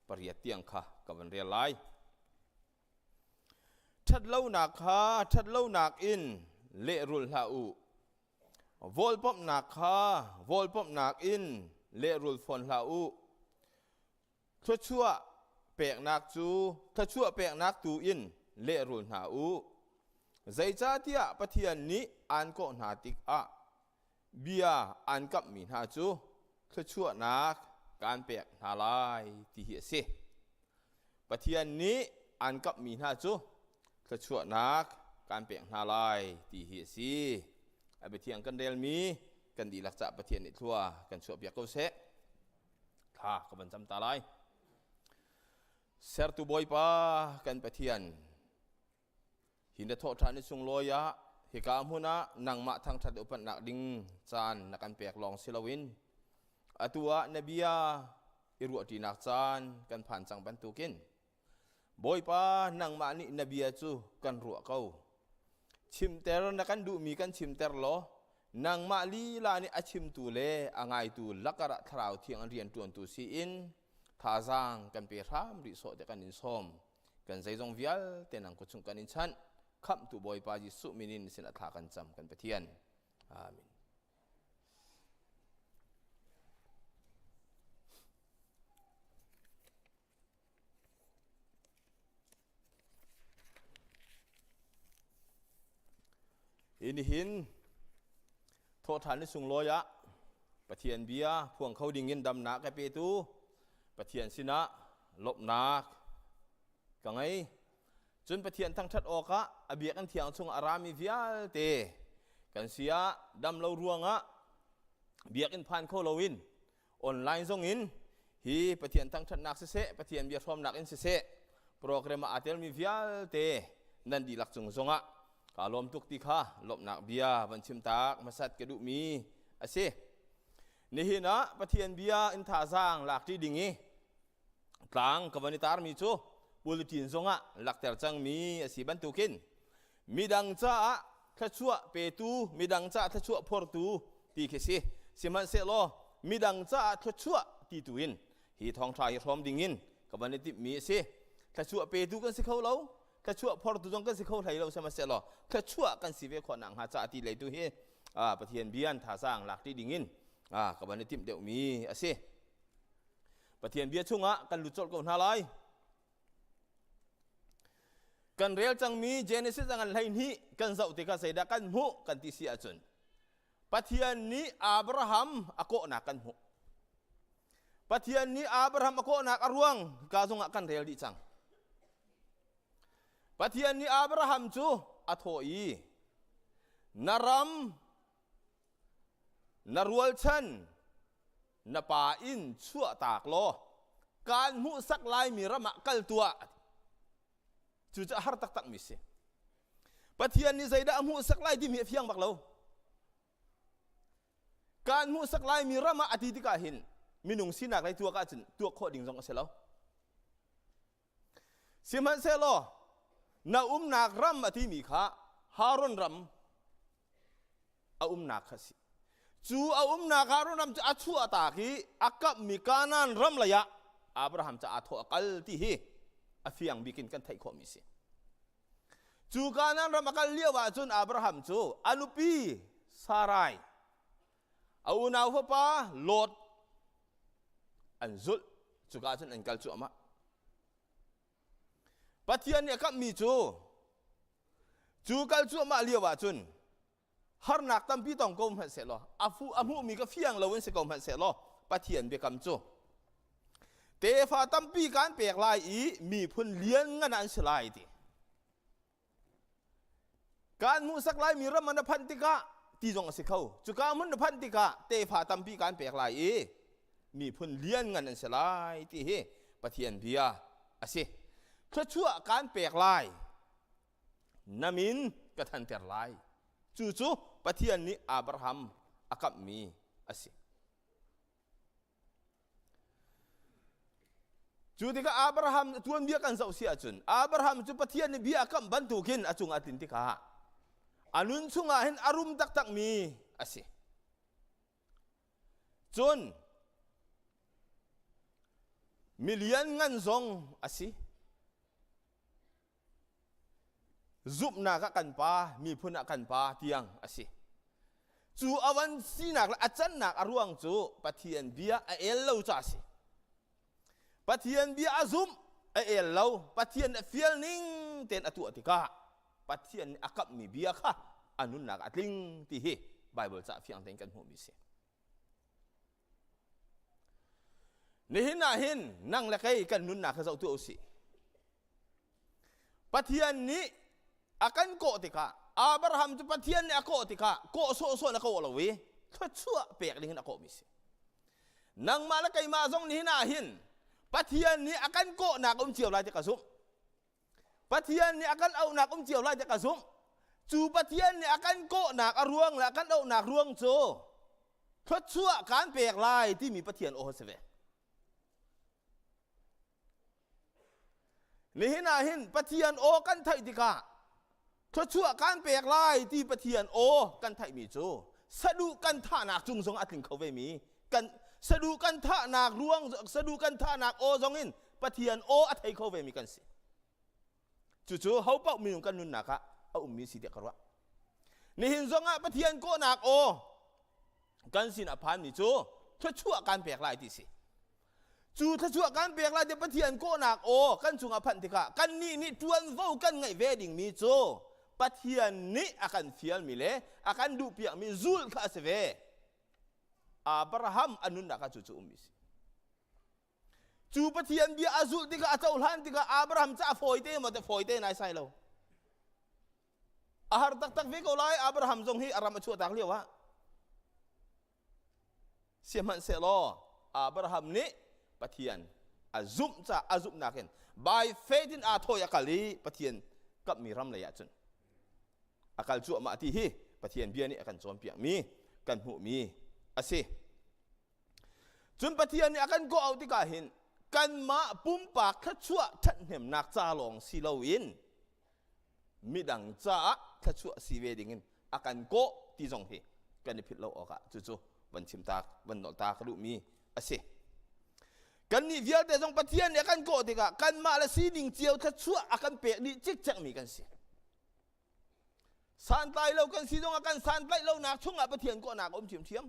pariat tiang kha ka van rel lai. Ṭhatlonak kha ṭhatlonak in lehrul hlah u. Vawlpawmhnak kha vawlpawmhnak in lehrul fawn hlah u. Thluachuah peknak cu thluachuah peknak tu in lehrul hna u. Zeicahtiah Pathian nih aan kawh hna tikah bia aan kamhmi hna cu thluachuahnak kaan pek hna lai ti hi a si. Pathian nih aan kamhmi hna cu thluachuahnak kaan pek hna lai ti hi a si. A biathiang kan relmi kan dihlak cah Pathian nih thlua kan chuahpiak ko seh. Thla ka van cam ta lai. Sertu Bawipa kan Pathian, hi na thawhṭhan i sunglawi ah hika hmun ah nangmah thangṭhat upatnak ding caan na kan pek lawng si loin atu ah na bia i ruahṭinak caan kan phan cang bantukin Bawipa nangmah nih na bia cu kan ruah ko. Chimter na kan duhmi kan chimter law nangmah lila nih a chimtu le a ngaitu lakar ah thlarau thiang an rianṭuantu si in thazaang kan pe hram rih sawh te kan in sawm. Kan zeizong vialte nang kut chung kan in chanh. Khamhtu Bawipa Jesuh min in sin a thla kan cam kan Pathian. Amen. Hi nihin thawhṭhan ni sunglawi ah Pathian bia phuang kho dingin damnak ka petu Pathian sinah lawmhnak ka ngei. Cun Pathian thangṭhat awkah a biakinn thiang chungah a rami vialte kan si ah dam lo ruangah biakinn phan kho loin online zong in hi Pathian thangṭhatnak siseh Pathian bia hrawmnak in siseh program ah aa telmi vialte nan dihlak cung zongah kaa lawm tuk ti kha lawmhnak bia van chim tak hmasat ka duhmi a si. Nihin ah Pathian bia in thazaang lakṭi ding i tlang ka van i tarmi cu bulletin zongah lakter cangmi a si bantukin midang caah thluachuah petu midang caah thluachuah phortu ti khi si sihmanhsehlaw midang caah thluachuah ti tu in hi thawngṭha hi hrawm dingin ka van i timhmi a si thluachuah petu kan si kho lo thluachuah phortu zong kan si kho hlei lo sihmanhsehlaw thluachuah kan si ve khawh nakhnga caah ti lei tu hi Pathian bia an thazaang lak ṭi dingin ka van i timh deuhmi a si Pathian bia chungah kan lut colh ko hna lai Kan rel cangmi Genesis a ngan 12 kan zoh tikah zeidah kan hmuh kan ti si ahcun Pathian nih Abraham a kawhnak kan hmuh. Pathian nih Abraham a kawhnak a ruang ka zongah kan rel dih cang. Pathian nih Abraham cu a thawh i na ram na rualchan na pa in chuahtak law kaan hmuhsak laimi ram ah kal tuah cu cu a har taktakmi si Pathian nih zeidah a hmuhsak lai timi a fiang bak lo. Kaan hmuhsak laimi ram ah a ti tikah hin minung sinak lei tuak ahcun tuak khawh ding zong a si lo. Sihmanhsehlaw na umnak ram a timi kha Haron ram a umnak kha a si. Cu a umnak Haron ram cu a chuahtak i a kamhmi Kanaan ram lei ah Abraham cu aa thawh a kal ti hi a fiang bik in kan theih khawhmi a si. Cu Kanaan ram a kal lio ahcun Abraham cu a nupi Sarai, a unau fapa Lot an zulh. Cuka ahcun an kal cuahmah. Pathian nih a kamhmi cu cu kal cuahmah lio ahcun harnak tampi tong ko hmanh sehlaw a fu a hmuhmi ka fiang lo in si ko hmanh sehlaw Pathian biakam cu tefa tampi kan pek lai i miphun lianngan an si lai ti kan hmuhsak lai mi ram na phanh tikah ti zong a si kho cuka hmun na phanh tikah tefa tampi kan pek lai i miphun lianngan an si lai ti hi Pathian bia a si thluachuah kan pek lai na min ka thanter lai. Cucu Pathian nih Abraham a kamhmi a si. Cu tikah Abraham tuanbia kan zoh si ahcun Abraham cu Pathian nih bia a kamh bantukin a cung a tlin tikah a nun chungah hin a rum taktakmi a si. Cun milian ngan zong a si. Zumhnak ah kan pa, miphun ah kan pa tiang a si. Cu a van sinak le a cannak a ruang cu Pathian bia a el lo ca a si. Pathian bia a zumh, a el lo, Pathian a fial ning tein a tuah tikah Pathian nih a kamhmi bia kha a nunnak a tling ti hi Bible ca fiang tein kan hmuhmi a si. Nihin ah hin nang le kei kan nunnak kha zoh tuah usih. Pathian nih a kan kawh tikah Abraham cu Pathian nih a kawh tikah kawh sawhsawh in a kawh lo i thluachuah pek ding in a kawhmi si. Nangmah le keimah zong nihin ah hin Pathian nih a kan kawhnak um cio lai ti ka zumh. Pathian nih a kan auhnak um cio lai tiah ka zumh. Cu Pathian nih a kan kawhnak a ruang le a kan auhnak ruang cu thluachuah kan pek lai timi Pathian aw a si ve. Nihin ah hin Pathian aw kan theih tikah thluachuah kan pek lai ti Pathian aw kan theihmi cu saduh kan thahnak cung zong a tling kho vemi kan saduh kan thahnak ruang saduh kan thahnak aw zong in Pathian aw a thei kho vemi kan si. Cucu ho paoh minung kan nunnak ah a ummi si tiah ka ruah. Nihin zong ah Pathian kawhnak aw kan sin a phanmi cu thluachuah kan pek lai ti si. Cu thluachuah kan pek lai ti Pathian kawhnak aw kan cungah phanh tikah kannih nih ṭuanvo kan ngeih ve dingmi cu Pathian nih a kan fialmi le a kan duhpiakmi zulh kha a si ve. Abraham a nunnak ah cucu ummi si. Cu Pathian bia a zulh tikah a cohlan tikah Abraham cu a fawite maw te fawite nai sai lo. A har taktak ve ko lai Abraham zong hi a ram a chuahtak lio ah. Sihmanhsehlaw Abraham nih Pathian a zumh ca a zumhnak in by faith in aa thawi a kal i Pathian kamhmi ram lei ah cun a kal cuahmah ti hi Pathian bia nih a kan cawnpiakmi kan hmuhmi a si. Cun Pathian nih a kan kawh auh tikah hin kanmah pumpak thluachuah ṭhathnemnak ca lawng si loin midang caah thluachuah si ve dingin a kan kawh ti zong hi kan i philh lo awkah cucu van chim ta van nolh ta ka duhmi a si. Kannih vialte zong Pathian nih a kan kawh tikah kanmah le sining cio thluachuah a kan pek dih cikcekmi kan si. Santlai lo kan si zongah kan santlaih lonak chungah Pathian kawhnak a um ṭhiamṭhiam.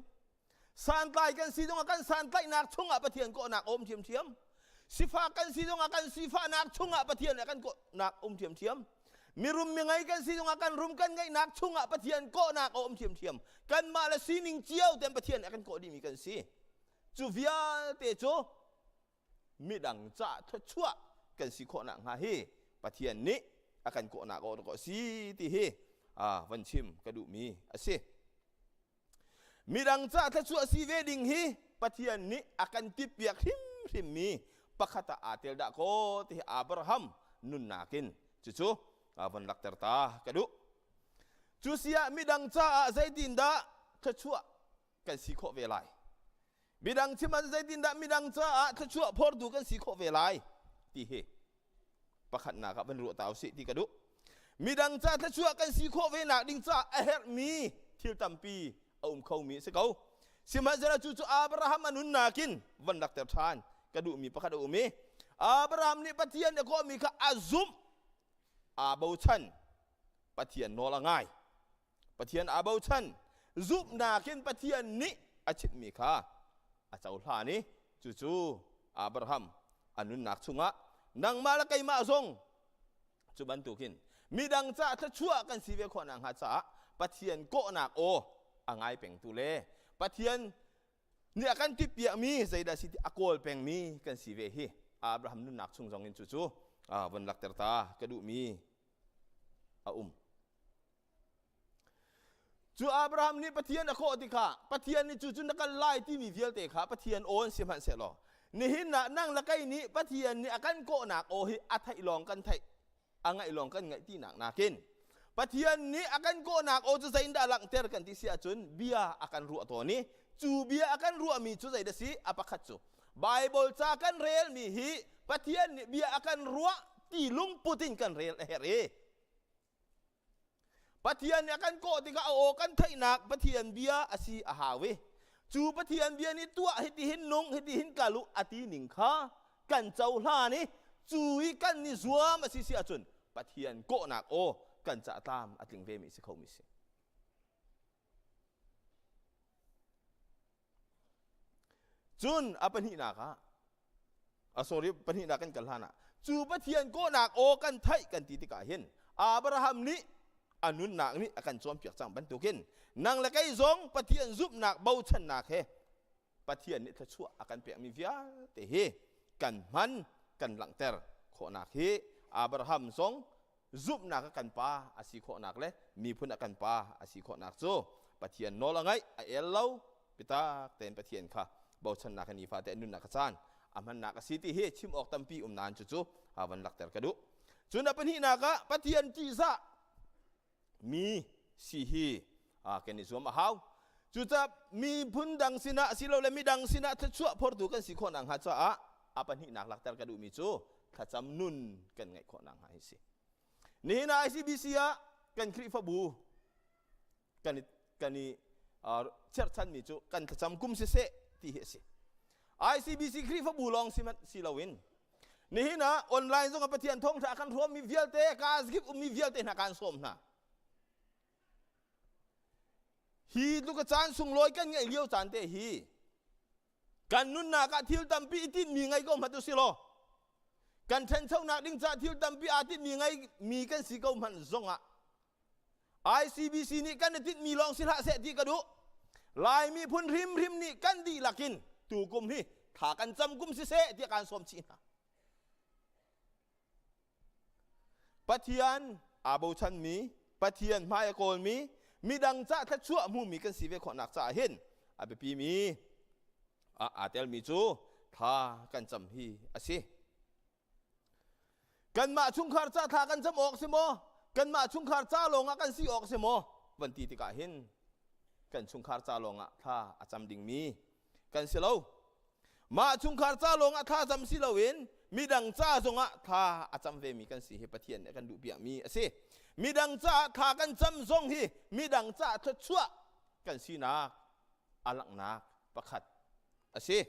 Santlai kan si zongah kan santlaihnak chungah Pathian kawhnak a um ṭhiamṭhiam. Sifak kan si zongah kan sifahnak chungah Pathian a kan kawhnak a um ṭhiamṭhiam. Mirum mingei kan si zongah kan rum kan ngeihnak chungah Pathian kawhnak a um ṭhiamṭhiam. Kanmah le sining cio ten Pathian a kan kawh dihmi kan si. Cu vialte cu midang ca thluachuah kan si khawh nakhnga hi Pathian nih a kan kawhnak a si ti hi van chim ka duhmi a si. Midang ca thluachuah si ve ding hi Pathian nih a kan tippiak hrimhrimmi pakhat ah aa tel dah kaw ti hi Abraham nunnak in cucu von lakter ta ka duh. Cu si ah midang caah zeitindah thluachuah kan si khawh ve lai? Midang chim ahcun zeitindah midang caah thluachuah phortu kan si khawh ve lai ti hi pakhatnak ah van ruah ta usih ti ka duh. Midang ca thluachuah kan si khawh ve nak ding caah a herhmi thil tampi a um khomi a si ko. Sihmanhsehlaw cu cu Abraham a nunnak in van lakter ṭhan ka duhmi pakhat a um i Abraham nih Pathian a kawhmi kha a zumh, aa bochan, Pathian nawl a ngai. Pathian aa bochan, zumhnak in Pathian nih a chimhmi kha a cohlan i cucu Abraham a nunnak chungah nangmah le keimah zong cu bantukin midang caah thluachuah kan si ve khawh nakhnga caah Pathian kawhnak aw a ngai pengtu le Pathian nih a kan tippiakmi zeidah si ti a kawl pengmi kan si ve hi Abraham nunnak chung zong in cucu von lakter ta ka duhmi a um. Cu Abraham nih Pathian a khawh tikah Pathian nih cu cu na kal lai timi vialte kha Pathian aw an si hmanhsehlaw nihin ah nang le kei nih Pathian nih a kan kawhnak aw hi a theih lawng kan theih a ngaih lawng kan ngaih tinak nakin Pathian nih a kan kawhnak aw cu zeitindah langhter kan ti si ahcun bia a kan ruah tawn i cu bia a kan ruahmi cu zeidah si a pakhat cu Bible ca kan relmi hi Pathian nih bia a kan ruah ti lungput in kan rel a herh i Pathian nih a kan kawh tikah a aw kan theihnak Pathian bia a si a hau i cu Pathian bia nih tuah hitihin nung hitihin kal u a ti ning kha kan cohlan i cu i kan i zuam a si si ahcun Pathian kawhnak aw kan cah tlam a tling ve mi si kho mi si. Cun a pahnihnak ah a sorry pahnihnak kan kal hlan ah cu Pathian kawhnak aw kan theih kan ti tikah hin Abraham nih a nunnak nih a kan cawnpiak cang bantukin nang le kei zong Pathian zumhnak bochannak he Pathian nih thluachuah a kan pekmi vialte hi kan hman kan langhter khawhnak hi Abraham zong zumhnak a kan pa a si khawhnak le miphun a kan pa a si khawhnak cu Pathian nawl a ngaih a el lo bitak tein Pathian kha bochannak in nifate an nunnak a caan a hmannak a si ti hi chim awk tampi um nain cucu a van lakter ka duh. Cun a pahnihnak ah Pathian ṭihzah mi si hi kan i zuam a hau. Cucaah miphun dang sinah asilole midang sinah thluachuah phortu kan si khawh nakhnga caah a pahnihnak lakter ka duhmi cu thlacam nun kan ngeih khawh nakhnga hi si. Nihin ah ICBC ah kan Khrihfabu kan i kan i cherhchanmi cu kan thlacam kum siseh ti hi a si. ICBC Khrihfabu lawng si si loin nihin ah online zong ah Pathian thawngṭha kan hrawmmi vialte ka zikip ummi vialte hna kan sawm hna. Hi tluk a caan sunglawi kan ngeih lio caan te hi kan nunnak ah thil tampi i tinhmi ngei ko hmanh u si law kan ṭhanchonak ding caah thil tampi aa tinhmi ngei mi kan si ko hmanh zongah ICBC nih kan i tinhmi lawng si hlah seh ti ka duh. Lai miphun hrimhrim nih kan dihlak in tukum hi thla kan cam kum siseh tiah kaan sawm chih hna. Pathian aa bochanmi, Pathian hmai a kawlmi, midang cah thluachuah hmumi kan si ve khawhnak caah hin a biapimi aa telmi cu thla kan cam hi a si. Kanmah chungkhar ca thla kan cam awk si maw? Kanmah chungkhar ca lawngah kan si awk si maw? Van ti tikah hin kan chungkhar ca lawngah thla a cam dingmi kan si lo. Mah chungkhar ca lawngah thla cam si loin midang ca zongah thla a cam vemi kan si hi Pathian nih a kan duhpiakmi a si. Midang caah thla kan cam zong hi midang caah thluachuah kan sinak a langhnak pakhat a si.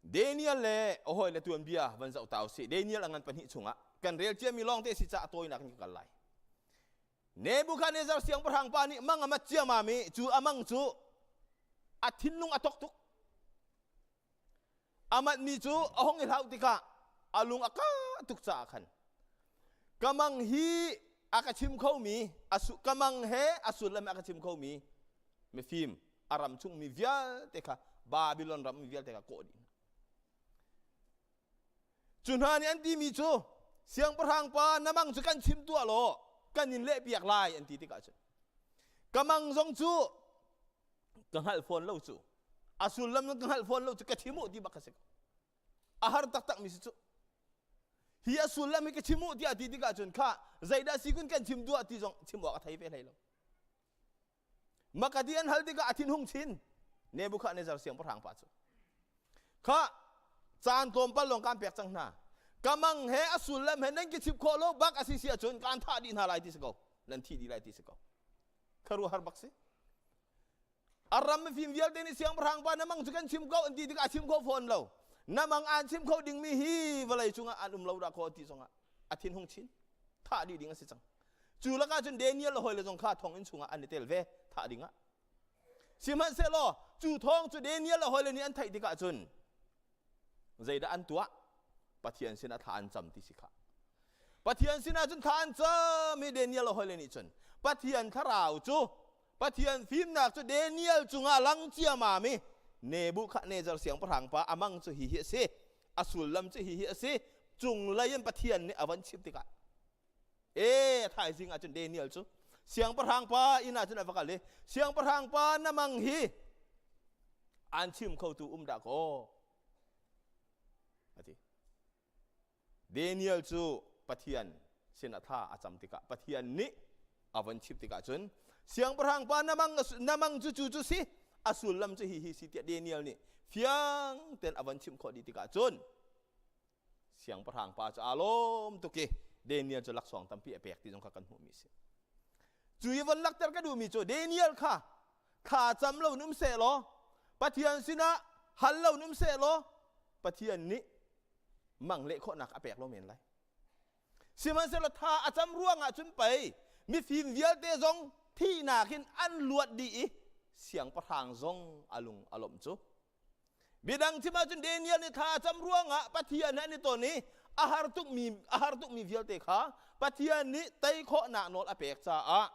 Daniel le a hawile tuanbia van zoh ta usih. Daniel a ngan pahnih chungah kan rel ciami lawngte si caah tawinak in ka kal lai. Nebuchadnezzar siangpahrang pa nih mang a mat ciamam i cu a mang cu a thinlung a tok tuk. A matmi cu a hung i hlauh tikah a lung a ka tuk caah khan ka mang hi a ka chim khomi ka mang he a sullam a ka chim khomi mifim a ram chung mi vialte kha Babylon ram mi vialte kha kawh dih hna. Cu hna nih an timi cu siangpahrang pa na mang cu kan chim tuah law kan in lehpiak lai an ti tikah cun ka mang zong cu ka hngalh fawn lo cu a sullam ka hngalh fawn lo cu ka chim u ti bak ka si ko a har taktak mi si cu hi a sullam hi ka chim u tiah ti tikah cun kha zeidah si kun kan chim duah ti zong chim awk a thei ve hlei lo. Makati an hal tikah a thin hung chin. Nebuchadnezzar siangpahrang pa cu. Kha caan tlawmpal lawng kan pek cang hna. Ka mang he a sullam he nan ki chip khawh lo bak a si si ahcun kaan thah dih hna lai ti si ko. Nan thi dih lai ti si ko. Kharuahar bak si. A ram mifim vialte nih siangpahrang pa na mang cu kan chim ko an ti tikah a chim kho fawn lo. Na mang aan chim kho dingmi hi vawlei cungah an um lo dah kaw ti zongah a thin hung chin. Thah dih ding a si cang. Cu lakah cun Daniel le hawile zong kha thonginn chungah an i tel ve thah dingah. Sihmanhsehlaw cu thawng cu Daniel le hawile nih an theih tikah cun zeidah an tuah? Pathian sinah thla an cam ti si kha. Pathian sinah cun thla an cam i Daniel le hawile nih cun Pathian thlarau cu Pathian fimnak cu Daniel cungah lang ciamam i Nebuchadnezzar siangpahrang pa amang cu hi hi a si a sullam cu hi hi a si cunglei in Pathian nih a van chimh tikah e thaizing ah cun Daniel cu siangpahrang pa inn ah cun a va kal i siangpahrang pa na mang hi an chim khotu um dah kaw a ti Daniel cu Pathian sin a thla a cam tikah Pathian nih a von chimh tikah cun siangpahrang pa na mang na mang cu cu cu si a sullam cu hi hi si tiah Daniel nih fiang ten a von chimh khawh dih tikah cun siangpahrang pa cu aa lawm tuk i Daniel cu laksawng tampi a pek ti zong kha kan hmuhmi a si. Cu i von lakter ka duhmi cu Daniel kha thla cam lo in um seh law Pathian sinah hal lo in um seh law Pathian nih mang leh khawhnak a pek lo men lai. Sihmanhsehlaw tha a cam ruangah cun pei mifim vialte zong thihnak in an luat dih i siangpahrang zong a lung a lawmh cu. Midang chim ahcun Daniel nih thla a cam ruangah Pathian he an i ton i a har tukmi a har tukmi vialte kha Pathian nih tei khawhnak nawl a pek caah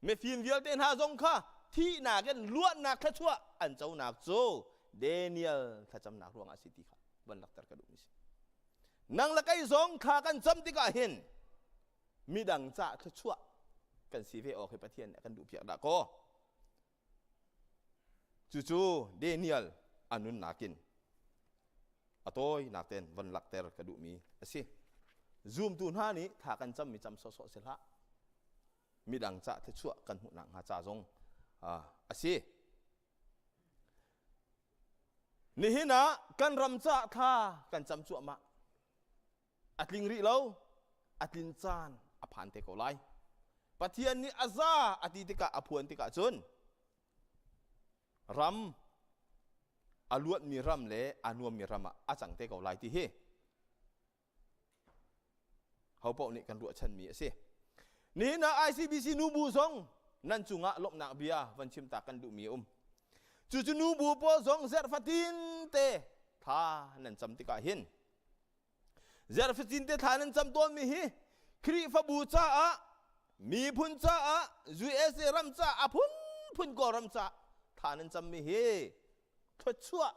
mifim vialte hna zong kha thihnak in luatnak thluachuah an conak cu Daniel thlacamnak ruangah a si ti kha van lakter ka duhmi si. Nang le kei zong thla kan cam tikah hin midang ca thluachuah kan si ve awk hi Pathian nih a kan duhpiak dah kaw. Cucu Daniel a nunnak in a tawinak tein von lakter ka duhmi a si. Zumtu hna nih thla kan cammi cam sawhsawh si hlah. Midang cah thluachuah kan hmuhnak hnga ca zong a si. Nihin ah kan ram cah thla kan cam cuahmah. A tling rih lo, a tlin caan a phan te ko lai. Pathian nih a za a ti tikah a phuan tikah cun ram a luatmi ram le a nuammi ram ah a cang te ko lai ti hi ho paoh nih kan ruahchanmi a si. Nihin ah ICBC nubu zong nan cungah lawmhnak bia van chim ta kan duhmi a um. Cucu nubu pawl zong zerh fatin te tha nan cam tikah hin Zerhfatin te thla nan cam tawnmi hi Khrihfabu caah, miphun caah, USA ram caah, a phunphun Kawlram caah thla nan cammi hi thluachuah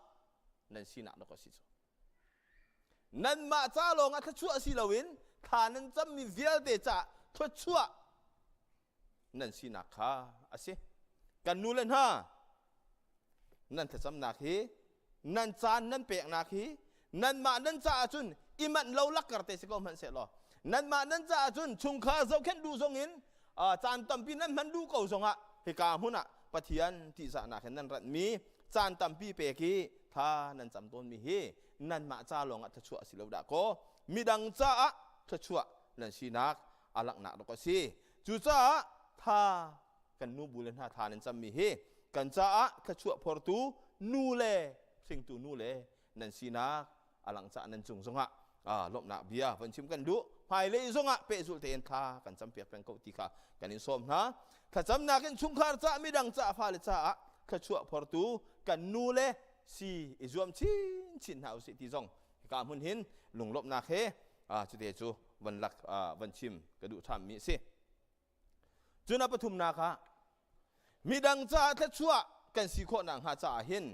nan sinak dawk a si cu. Nanmah ca lawng ah thluachuah si loin thla nan cammi vialte caah thluachuah nan sinak kha a si. Kan nu le hna, nan thlacamnak hi, nan caan nan peknak hi, nanmah nan caah cun i manh lo lakkar te si ko hmanh seh law, nanmah nan caah cun chungkhar zohkhenh duh zong in caan tampi nan hman duh ko zongah hika hmun ah Pathian tihzahnak in nan ratmi caan tampi pek i tha nan cam tawnmi hi nanmah ca lawngah thluachuah a si lo dah kaw midang caah thluachuah nan sinak a langhnak dawk a si. Cucaah tha kan nu bu le hna tha nan cammi hi kan caah thluachuah phortu nu le hringtu nu le nan sinak a lang cah nan cung zongah lawmhnak bia van chim kan duh. Hmailei zongah pehzulh tein thla kan campiak peng ko ti kha kan in sawm hna. Thlacamnak in chungkhar cah midang cah fale caah thluachuah phortu kan nu le si i zuam chinchin hna usih ti zong hika hmun hin lunglawmhnak he cute cu van lak van chim ka duh ṭhammi a si. Cun a pathumnak ah midang caah thluachuah kan si khawh nakhnga caah hin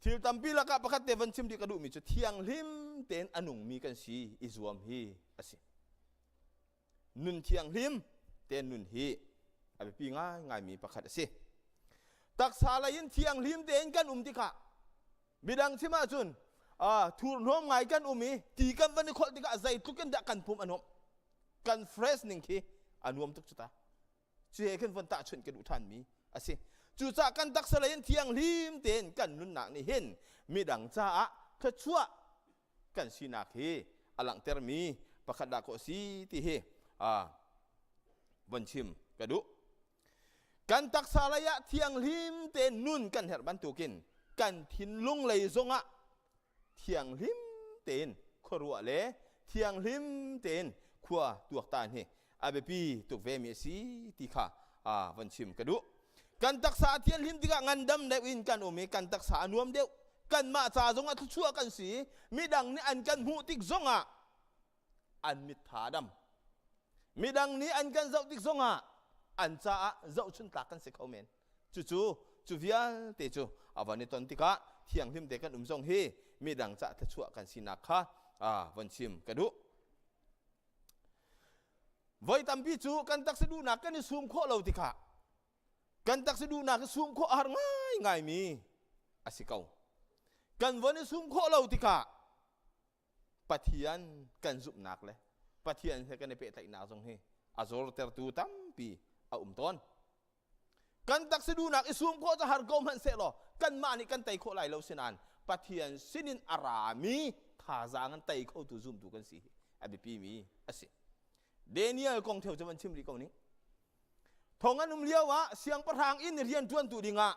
thil tampi lakah pakhat te van chim dih ka duhmi cu thianghlim tein a nungmi kan si i zuam hi a si. Nun thianghlim tein nun hi a biapi ngaingaimi pakhat a si. Taksa lei in thianghlim tein kan um tikah midang chim ahcun thurhnawm ngai kan um i ti kan van i kholh tikah zeitluk in dah kan pum a nuamh kan fresh ning khi a nuam tuk cu ta. Cu he khin von tahchunh ka duh ṭhanmi a si. Cucaah kan taksa lei in thianghlim tein kan nunnak nih hin midang caah thluachuah kan sinak hi a langhtermi pakhat dah kaw si ti hi von chim ka duh. Kan taksa lei ah thianghlim tein nun kan herh bantukin kan thinlung lei zongah thianghlim tein khuaruah le thianghlim tein khua tuaktan hi a biapi tuk ve mi a si ti kha von chim ka duh. Kan taksa a thianhlim tikah ngandam deuh in kan um i kan taksa a nuam deuh. Kanmah ca zongah thluachuah kan si. Midang nih an kan hmuh tik zongah an mit tha a dam. Midang nih an kan zoh tik zongah an caah zohchun tlak kan si kho men. Cucu cu vialte cu a van i ton tikah thianghlim te kan um zong hi midang cah thluachuah kan sinak kha von chim ka duh. Voi tampi cu kan taksa duhnak kan i sum khawh lo tikah kan taksa duhnak i sum khawh a har ngaingaimi a si ko. Kan von i sum khawh lo tikah Pathian kan zumhnak le Pathian he kan i pehtlaihnak zong hi a zortertu tampi a um tawn. Kan taksa duhnak i sum khawh cu har ko hmanh sehlaw kanmah nih kan tei khawh lai lo sinain Pathian sinin a rami thazaang an tei khotu zumtu kan si hi a biapimi a si. Daniel kong theo cu van chim rih ko ning. Thong an um lio ah siangpahrang inn i rian ṭuantu dingah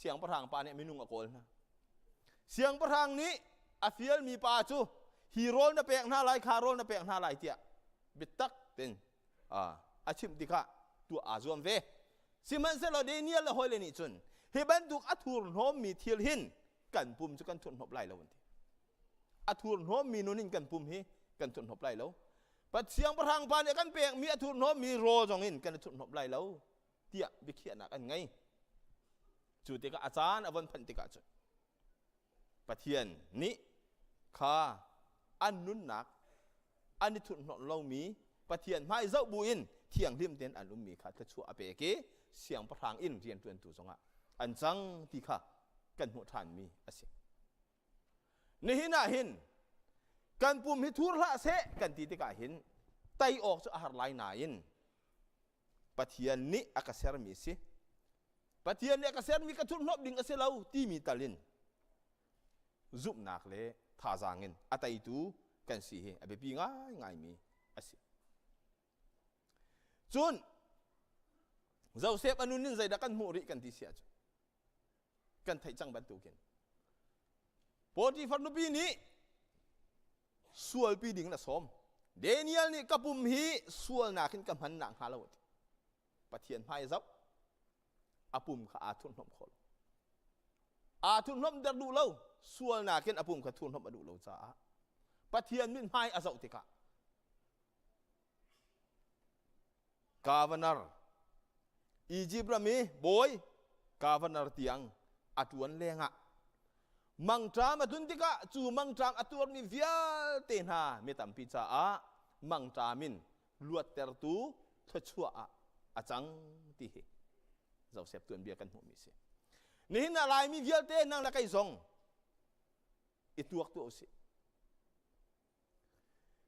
siangpahrang pa nih minung a kawl hna. Siangpahrang nih a fialmi pa cu hi rawl na pek hna lai kha rawl na pek hna lai tiah biatak ten a chimh tikah tuah aa zuam ve. Sihmanhsehlaw Daniel le hawile nih cun hi bantuk a thurhnawmmi thil hin kan pum cu kan thurhnawp lai lo an ti. A thurhnawmmi nun in kan pum hi kan thurhnawp lai lo. Siangpahrang pa nih a kan pekmi a thurhnawmmi rawl zong in kan i thurhnawp lai lo tiah biakhiahnak an ngei. Cu tikah a caan a von phanh tikah cun Pathian nih kha an nunnak an i thurhhnawmh lomi Pathian hmai zoh buin thianghlim tein an ummi kha thluachuah a pek i siangpahrang in rianṭuantu zongah an cang ti kha kan hmuh ṭhanmi a si. Nihin ah hin kan pum hi thur hlah seh kan ti tikah hin tei awk cu a har lai nain Pathian nih a ka sermi si. Pathian nih a ka sermi ka thurhnawmh ding a si lo timi tal in zumhnak le thazaang in a teitu kan si hi a biapi ngaingaimi a si. Cun Joseph a nun in zeidah kan hmuh rih kan ti si ahcun kan theih cang bantukin Potifar nupi nih sualpi ding na sawm. Daniel nih ka pum hi sualnak in ka hman nak hnga lo ti. Pathian hmai zoh a pum kha aa thurhnomh khawh lo. Aa thurhnomh der duh lo sualnak in a pum kha thurhnomh a duh lo caah Pathian min hmai a zoh tikah Governor Egypt ram i bawi governor tiang a ṭuan lengah mangṭam a tlun tikah cu mangṭam a tuarmi vialte hna mi tampi caah mangṭam in luattertu thluachuah ah a cang ti hi Joseph tuanbia kan hmuhmi a si. Nihin ah Laimi vialte nang le kei zong i tuak tuah usih.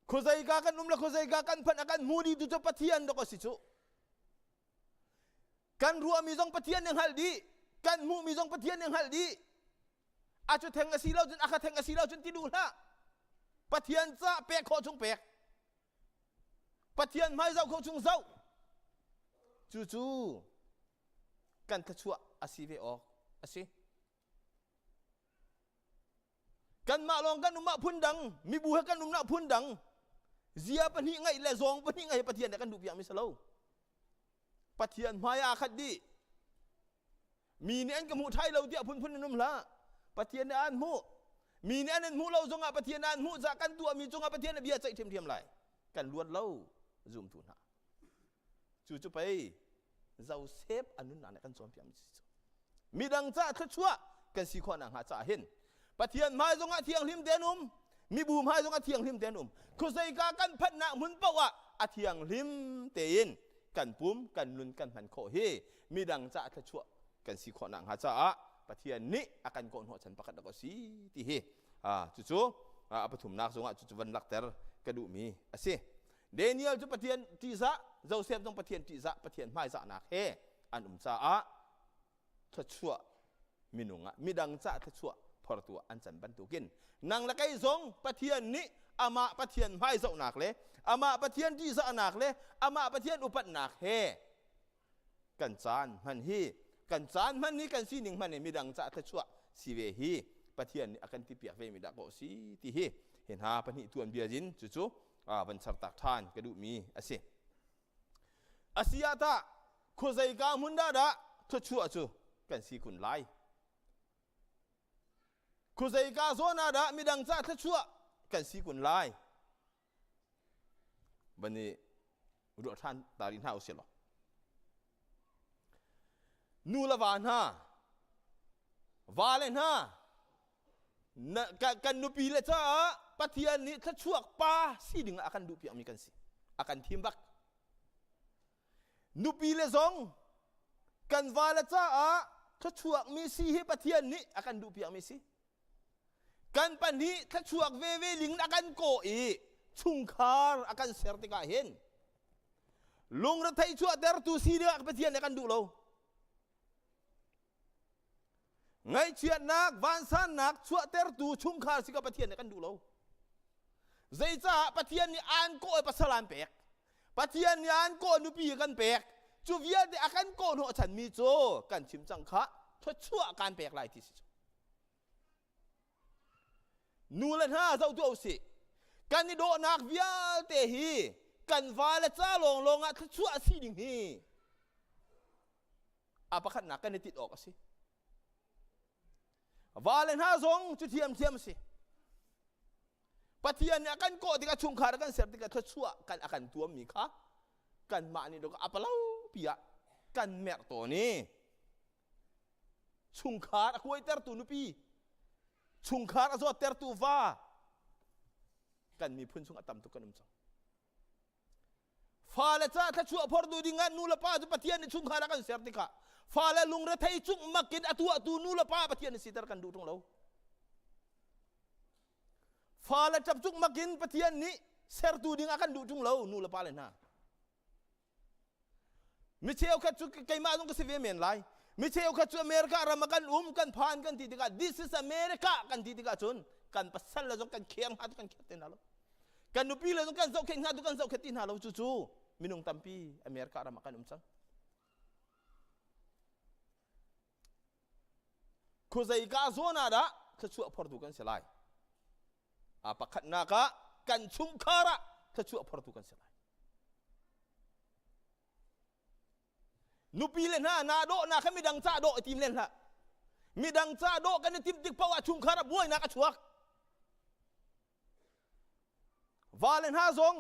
Khuazeika kan um le khuazeika kan phanh a kan hmu dih tu cu Pathian dok a si cu. Kan ruahmi zong Pathian nih hngalh dih. Kan hmuhmi zong Pathian nih hngalh dih. A cu theng a si lo cun a kha theng a si lo cun ti duh hlah. Pathian ca pek khawh chung pek. Pathian hmai zoh khawh chung zoh. Cucu kan thluachuah a si ve awk a si. Kanmah lawng kan um ah phundang, mibu he kan umnak phundang, zia pahnih ngeih le zawng pahnih ngeih Pathian nih kan duh piakmi si lo. Pathian hmai ah khat dih. Mi nih an ka hmuh thai lo tiah phunphun in um hlah. Pathian nih an hmuh. Mi nih an in hmuh lo zongah Pathian an hmuh cah kan tuahmi cungah Pathian a bia ceih ṭhiamṭhiam lai. Kan luat lo zumtu hna. Cu cu pei Joseph a nunnak nih kan cawnpiakmi si cu. Midang caah thluachuah kan si khawh nakhnga caah hin Pathian hmai zongah thianghlim tein um, mibu hmai zongah thianghlim tein um. Khuazeika kan phanhnak hmun paoh ah a thianghlim tein kan pum, kan nun kan hman khawh hi midang caah thluachuah kan si khawh nakhnga caah Pathian nih a kan kawhhnawh chan pakhat dak a si ti hi cucu a pathumnak zongah cucu van lakter ka duhmi a si. Daniel cu Pathian ṭihzah, Joseph zong Pathian ṭihzah, Pathian hmaizahnak he an um caah thluachuah minung ah midang caah thluachuah phortu ah an can bantukin nang le kei zong Pathian nih amah Pathian hmaizohnak le amah Pathian ṭihzahnak le amah Pathian upatnak he kan caan hman hi kan caan hman hi kan sining hman hi midang caah thluachuah si ve hi Pathian nih a kan tipiak ve mi dah kaw si ti hi hi hna pahnih tuanbia in cucu van chartak ṭhan ka duhmi a si. Asi ah tah khuazeika hmun dah dah thluachuah cu kan si kun lai? Khuazeika zawn ah dah midang ca thluachuah kan si kun lai? Van i ruah ṭhan ta rih hna usih law. Nu le va hna, va le hna, kan nupi le caah Pathian nih thluachuak pa si ding ah a kan duhpiakmi kan si. A kan thim bak. Nupi le zong kan va le caah thluachuakmi si hi Pathian nih a kan duhpiakmi si. Kan pahnih thluachuak veve ling a kan kawh i chungkhar a kan ser tikah hin lungretheih chuahtertu si dingah Pathian nih a kan duh lo. Ngaihchiatnak, vansannak chuahtertu chungkhar si ka Pathian nih kan duh lo. Zeicah Pathian nih aan kawh i pasal aan pek. Pathian nih aan kawh nupi kan pek. Cu vialte a kan kawh hnawh chanmi cu kan chim cang kha thluachuah kan pek lai ti si cu. Nu le hna zoh tuah usih. Kan i dawhnak vialte hi kan va le ca lawnglawng ah thluachuah si ding hi a pakhatnak kan i tit awk a si. Va le hna zong cu thiamthiam a si. Pathian nih a kan kawh tikah chungkhar a kan ser tikah thluachuah kan a kan tuammi kha kanmah nih a palo pi ah kan merh tawn i chungkhar a kuaitertu nupi chungkhar a zawttertu va kan miphun chung a tam tuk kan um cang. Fale ca thluachuah phortu dingah nu le pa cu Pathian nih chungkhar a kan ser tikah fale lungrethei cungmak in a tuahtu nu le pa Pathian nih siter kan duh ṭung lo. Fale ṭap cungmak in Pathian nih sertu ding a kan duh ṭung lo nu le pa le hna. Mi cheukhat cu keimah zong ka si ve men lai. Mi cheukhat cu America ram ah kan um kan phan kan ti tikah this is America kan ti tikah cun kan pasal le zong kan kheng hna tu kan khet te hna lo. Kan nupi le zong kan zohkhenh hna tu kan zohkhenh ti hna lo cucu minung tampi America ram ah kan um cang. Khuazeika zawn ah dah thluachuah phortu kan si lai? A pakhatnak ah kan chungkhar ah thluachuah phortu kan si lai. Nupi le hna naa dawhnak kha midang ca dawh i tim len hlah. Midang ca dawh kan i timh tik paoh ah chungkhar ah buainak a chuak. Vale hna zong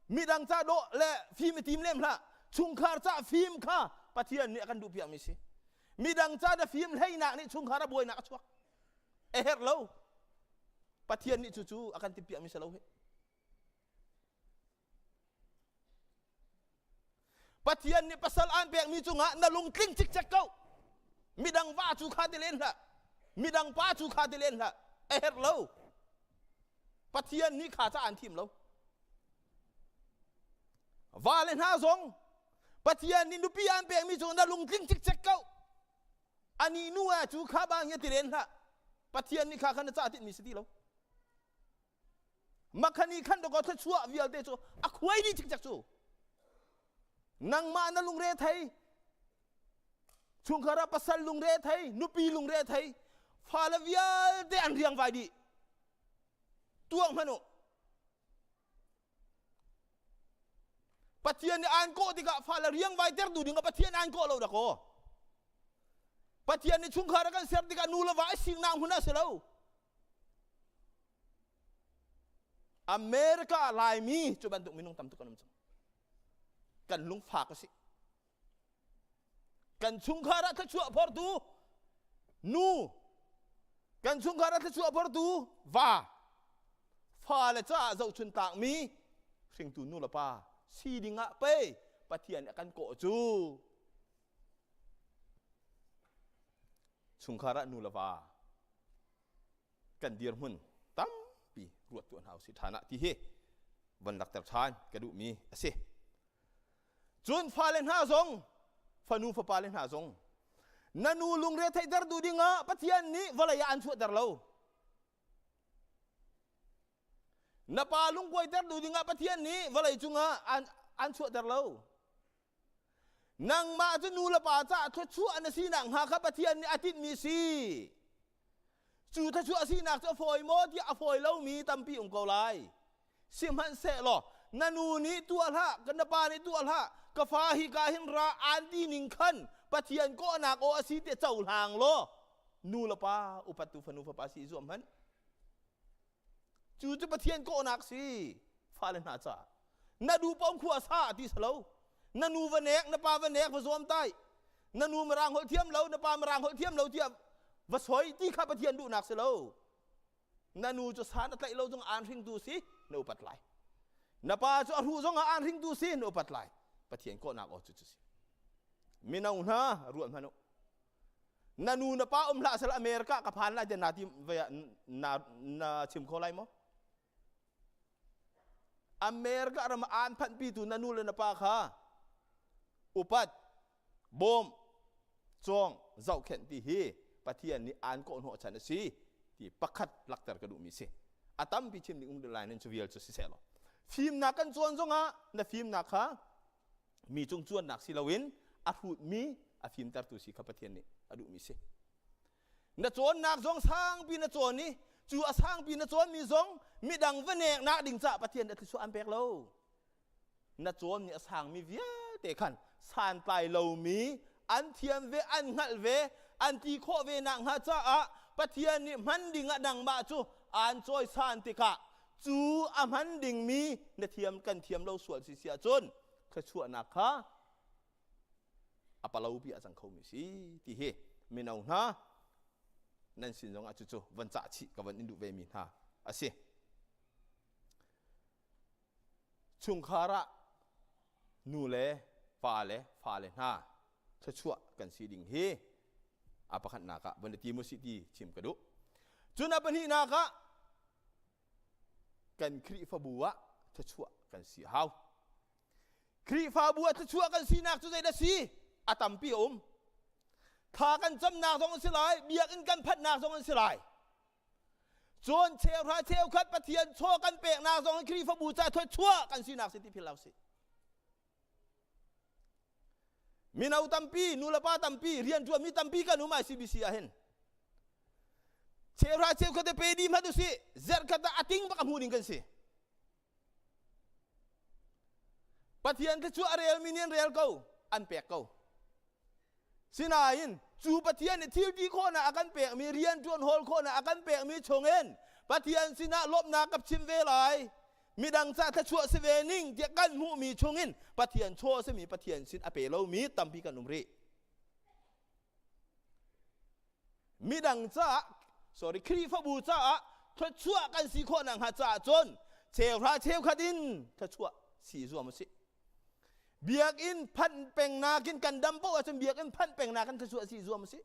midang ca dawh le fim i tim lem hlah. Chungkhar ca fim kha Pathian nih a kan duhpiakmi si. Midang ca na fim hleinak nih chungkhar a buainak a chuak. A herh lo. Pathian nih cucu a kan timpiakmi si lo hi. Pathian nih pasal aan pekmi cungah na lungtling cikcek ko. Midang va cu kha ti len hlah. Midang pa cu kha ti len hlah. A herh lo. Pathian nih kha ca aan thim lo. Va le hna zong Pathian nih nupi aan pekmi cungah na lungtling cikcek ko. Ani nu ah cu kha bang hi ti len hlah. Pathian nih kha kha na ca tinhmi si ti lo. Makhani khan dawkaw thluachuah vialte cu a khuai dih cikcek cu. Nangmah na lungre thei, chungkhar ah pasal lungre thei, nupi lungre thei, fale vialte an riangvai dih. Tuak hmanh u. Pathian nih aan kawh tikah fale riangvai ter tu ding ah Pathian aan kawh lo dakaw. Pathian nih chungkhar a kan ser tikah nu le va i singnak hmun ah si lo. America Laimi cu bantuk minung tam tuk kan um cang. Kan lungfak a si. Kan chungkhar ah thluachuah phortu nu, kan chungkhar ah thluachuah phortu va, fale caah zohchun tlakmi hringtu nu le pa si ding ah pei Pathian nih a kan kawh cu. Chungkhar ah nu le va kan dirhmun tampi ruat tuah hna usih ṭhan ah ti hi Van lakter ṭhan ka duhmi a si. Cun fale hna zong, fanu fapale hna zong, na nu lungre theihter duh dingah Pathian nih vawlei ah an chuahter lo. Na pa lungkuaiter duh dingah Pathian nih vawlei cungah an, an chuahter lo. Nangmah cu nu le pa caah thluachuah na sinak hnga kha Pathian nih a tinhmi si. Cu thluachuah sinak cu a fawi maw tiah a fawi lomi tampi um ko lai. Sihmanhsehlaw na nu nih tuah hlah, na pa nih tuah hlah, ka fa hi ka hin ra aan ti ning khan Pathian kawhnak aw a si tiah cohlang law nu le pa upattu fanu fapa si i zuam hmanh. Cu cu Pathian kawhnak si fale hna caah. Na du pom khua sa ti salo. Na nu va nek, na pa va nek va zuam tai. Na nu mirang holh thiam lo, na pa mirang holh thiam lo tiah va soi ti kha Pathian duhnak si lo. Na nu cu san a tlaih lo zong aan hringtu si na upat lai. Na pa cu a hruh zong ah aan hringtu si na upat lai. Pathian kawhnak aw cu cu si. Mino hna ruat hmanh u. Na nu na pa um hlah sel America ka phan lai te na ti na na chim kho lai maw? America ram aan phanhpitu na nu le na pa kha upat, bawm, cawng, zohkhenh ti hi Pathian nih aan kawhhnawh chan a si ti pakhat lakter ka duhmi si. A tampi chim ding um lai nan cu vial cu siseh law. Fimnak kan cawn zongah na fimnak kha mi cung cuannak si loin a hrutmi a fimtertu si kha Pathian nih a duhmi si. Na cawnnak zong sangpi na cawn i cu a sangpi na cawnmi zong midang va neknak ding caah Pathian nih a thluachuah an pek lo. Na cawnmi a sangmi vialte khan santlai lomi an thiam ve, an hngalh ve, an ti khawh ve nakhnga caah Pathian nih hman ding ah nangmah cu aan cawisan tikah cu a hman dingmi na thiam kan thiam lo sual si si ahcun thluachuahnak kha a palo pi a cang khomi si ti hi mino hna nan sin zong ah cucu van cah chih ka van in duh ve mi hna a si. Chungkhar ah nu le pa le fale hna thluachuah kan si ding hi a pakhatnak ah van ti mu si ti chim ka duh. Cun a pahnihnak ah kan Khrihfabu ah thluachuah kan si hau. Khrihfabu ah thluachuah kan sinak cu zeidah si? A tampi a um. Thla kan camnak zong a si lai, biakinn kan phanhnak zong an si lai. Cun cheuhra cheukhat Pathian chaw kan peknak zong in Khrihfabu ca thluachuah kan sinak si ti philh lo si. Mino tampi, nulepa tampi, rianṭuanmi tampi kan um ICBC ah hin. Cheuhra cheukhat te pe dih hmanh usih, zerhkhat ah a ting bak a hmu ding kan si. Pathian cu a relmi nih an rel ko, an pek ko. Sinain cu Pathian nih thil ti khawhnak a kan pekmi, rianṭuan hawl khawhnak a kan pekmi chungin Pathian sinah lawmhnak ka chim ve lai. Midang ca thluachuah si ve ning tiah kan hmuhmi chungin Pathian chaw a simi Pathian sin a pe lomi tampi kan um rih. Midang caah sorry Khrihfabu caah thluachuah kan si khawh nakhnga caah cun cheuhra cheukhat in thluachuah si zuam usih. Biakinn phanh peng nakin kan dam paoh ahcun biakinn phanh peng nakin thluachuah si zuam usih.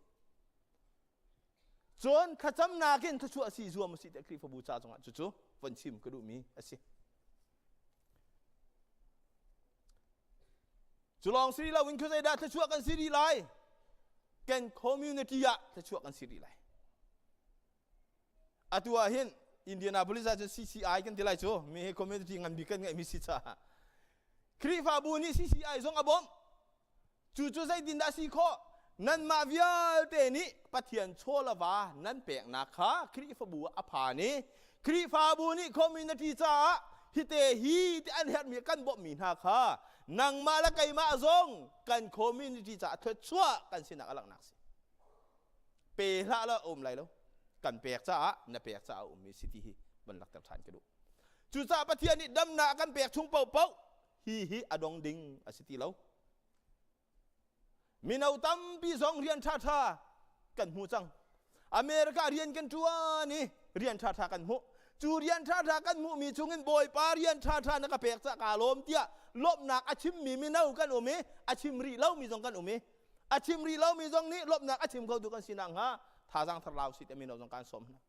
Cun thlacam nakin thluachuah si zuam usih tiah Khrihfabu ca zongah cucu von chim ka duhmi a si. Cu lawng si lo in khuazeidah thluachuah kan si rih lai? Kan community ah thluachuah kan si rih lai. Atu ah hin Indianapolis ah cun CCI kan ti lai cu mi hi community ngan bik kan ngeihmi si caah Khrihfabu nih CCI zong a bawmh. Cu cu zeitindah si khawh? Nanmah vialte nih Pathian chaw le va nan peknak kha Khrihfabu ah a phan i Khrihfabu nih community caah hite hi ti an herhmi kan bawmhmi hna kha nangmah le keimah zong kan community caah thluachuah kan sinak a langhnak si. Pe hlah la um lai lo. Kan pek caah na pek caah a ummi si ti hi van lakter ṭhan ka duh. Cucaah Pathian nih damnak a kan pek chung paohpaoh hi hi a dong ding a si ti lo. Mino tampi zong rian ṭhaṭha kan hmu cang. America rian kan ṭuan i rian ṭhaṭha kan hmuh. Cu rian ṭhaṭha kan hmuhmi chungin Bawipa rian ṭhaṭha na ka pek cah kaa lawm tiah lawmhnak a chimmi mino kan um i a chim rih lomi zong kan um i a chim rih lomi zong nih lawmhnak a chim khotu kan si nakhnga thazaang thar lau si te mino zong kaan sawm hna.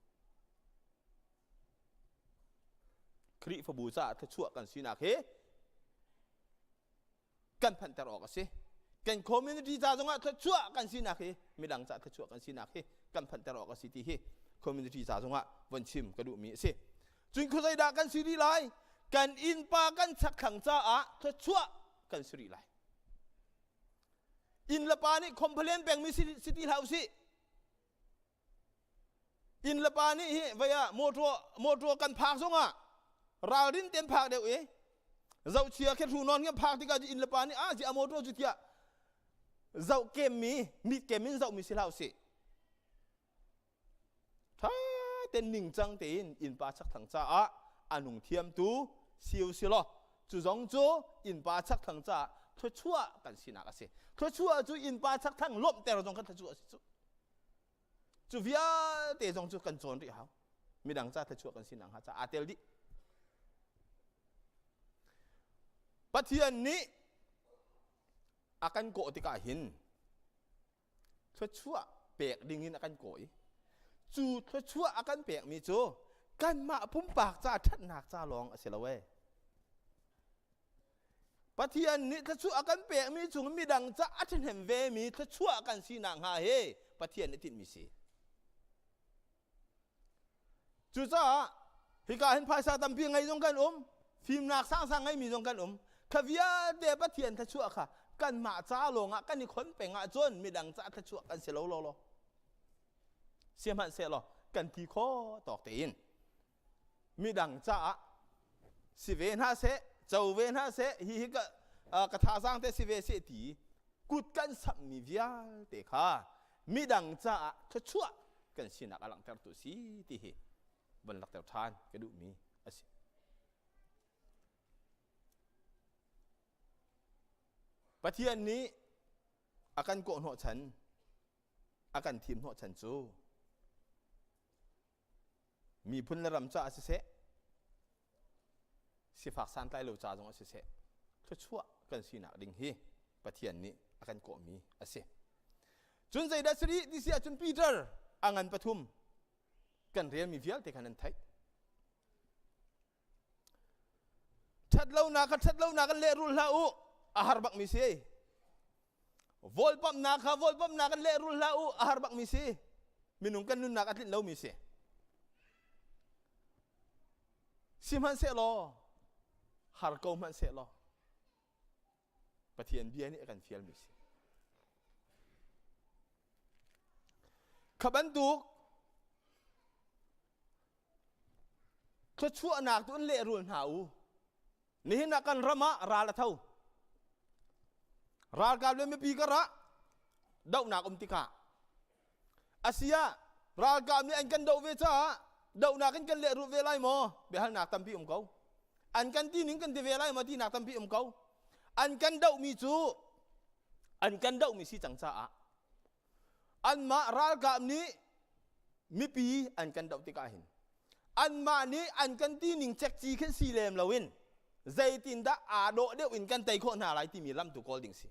Khrihfabu caah thluachuah kan sinak hi kan phanhter awk a si. Kan community ca zongah thluachuah kan sinak hi midang ca thluachuah kan sinak hi kan phanhter awk a si ti hi community ca zongah von chim ka duhmi a si. Cun khuazei dah kan si rih lai? Kan innpa kan chakthlang caah thluachuah kan si rih lai. Inn le pa nih complain pengmi si, si ti hlah usih. Inn le pa nih hi vei ah motor motor kan phak zongah ralrin ten phak deuh i zohchia khe hru non kan phak tikah inn le pa nih ah a motor cu tiah zoh kem mi mit kem in zoh mi si hlah usih. Tha ten ningcang tein innpa chakthlang caah a nung thiamtu si u si law cu zong cu innpa chakthlang caah thluachuah kan sinak a si. Thluachuah cu innpa chakthlang lawmhter zong kha thluachuah a si cu. Cu vialte zong cu kan cawn rih hau. Midang ca thluachuah kan sinak hnga caah aa tel dih. Pathian nih a kan kawh tikah hin thluachuah pek ding in a kan kaw i cu thluachuah a kan pekmi cu kanmah pumpak ca ṭhatnak ca lawng a si lo ee. Pathian nih thluachuah a kan pekmi chung midang ca a ṭhahnem vemi thluachuah kan sinak hnga hi Pathian nih tinhmi si. Cucaah hika hin phaisa tampi ngei zong kan um, fimnak sangsang ngeimi zong kan um. Kha vialte Pathian thluachuah kha kanmah ca lawngah kan i khon peng ahcun midang ca thluachuah kan si lo lo lo. Sihmanhsehlaw kan ti kho tawk tein midang caah si ve hna seh, co ve hna seh, hi hi ka, ka thazaang te si ve seh ti kut kan samhmi vialte kha midang caah thluachuah kan sinak a langhtertu si ti hi von lakter ṭhan ka duhmi a si. Pathian nih a kan kawh hnawhchan, a kan thim hnawhchan cu miphun le ram caah siseh, sifak santlai lo ca zongah siseh, thluachuah kan sinak ding hi Pathian nih a kan kawhmi a si. Cun zeidah si rih ti si ahcun Peter a ngan pathum kan relmi vialte khan an theih. Ṭhatlonak kha ṭhatlonak in lehrul hlah u, a har bakmi si. Vawlpamhnak kha vawlpamhnak in lehrul hlah u, a har bakmi si. Minung kan nunnak a tlinh lomi si. Sihmanhsehlaw har ko hmanhsehlaw Pathian bia nih a kan fialmi si. Kha bantuk thluachuahnak tu in lehrul hna u. Nihin ah kan ram ah ral a tho. Ralkap le mipi karah dohnak um tikah asia ralkap nih an kan doh ve caah dohnak in kan lehrulh ve lai maw? Biahalnak tampi um ko. An kan ti ning kan ti ve lai maw tinak tampi um ko. An kan dohmi cu an kan dohmi si cang caah anmah ralkap nih mipi an kan doh tikah hin anmah nih an kan ti ning cekci khin si lem loin zeitindah aa dawh deuh in kan tei khawh hna lai timi lam tu kawl ding si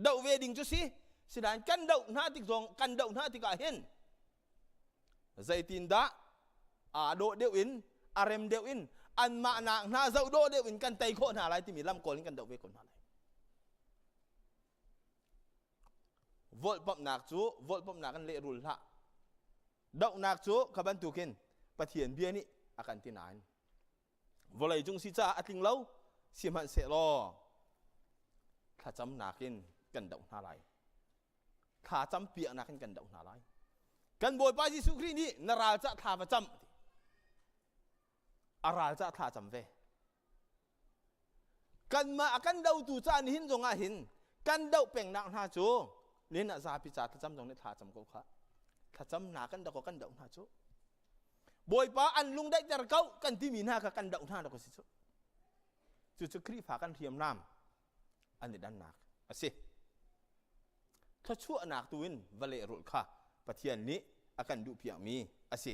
doh ve ding cu si sinain kan doh hna tik zong kan doh hna tikah hin zeitindah aa dawh deuh in a rem deuh in anmah nak hna zoh dawh deuh in kan tei khawh hna lai timi lam kawl in kan doh ve ko hna lai Volhpamhnak cu volhpamhnak in lehrul hlah. Dohnak cu kha bantukin Pathian bia nih a kan ti nain vawlei cung si caah a tling lo sihmanhsehlaw thlacamnak in kan doh hna lai. Thlacam piaknak in kan doh hna lai. Kan Bawipa Jesuh Khrih nih na ral cah thla va cam a ral cah thla cam ve. Kanmah a kan dotu ca nihin zongah hin kan doh pengnak hna cu nihin ah zapi ca thlacam zong nih thla cam ko kha thlacam hna kan doh ko kan doh hna cu Bawipa an lung daihter ko kan timi hna kha kan doh hna rak si cu cucu Khrihfa kan hriamnam an i dannak a si thluachuahnak tu in va lehrulh kha Pathian nih a kan duhpiakmi a si.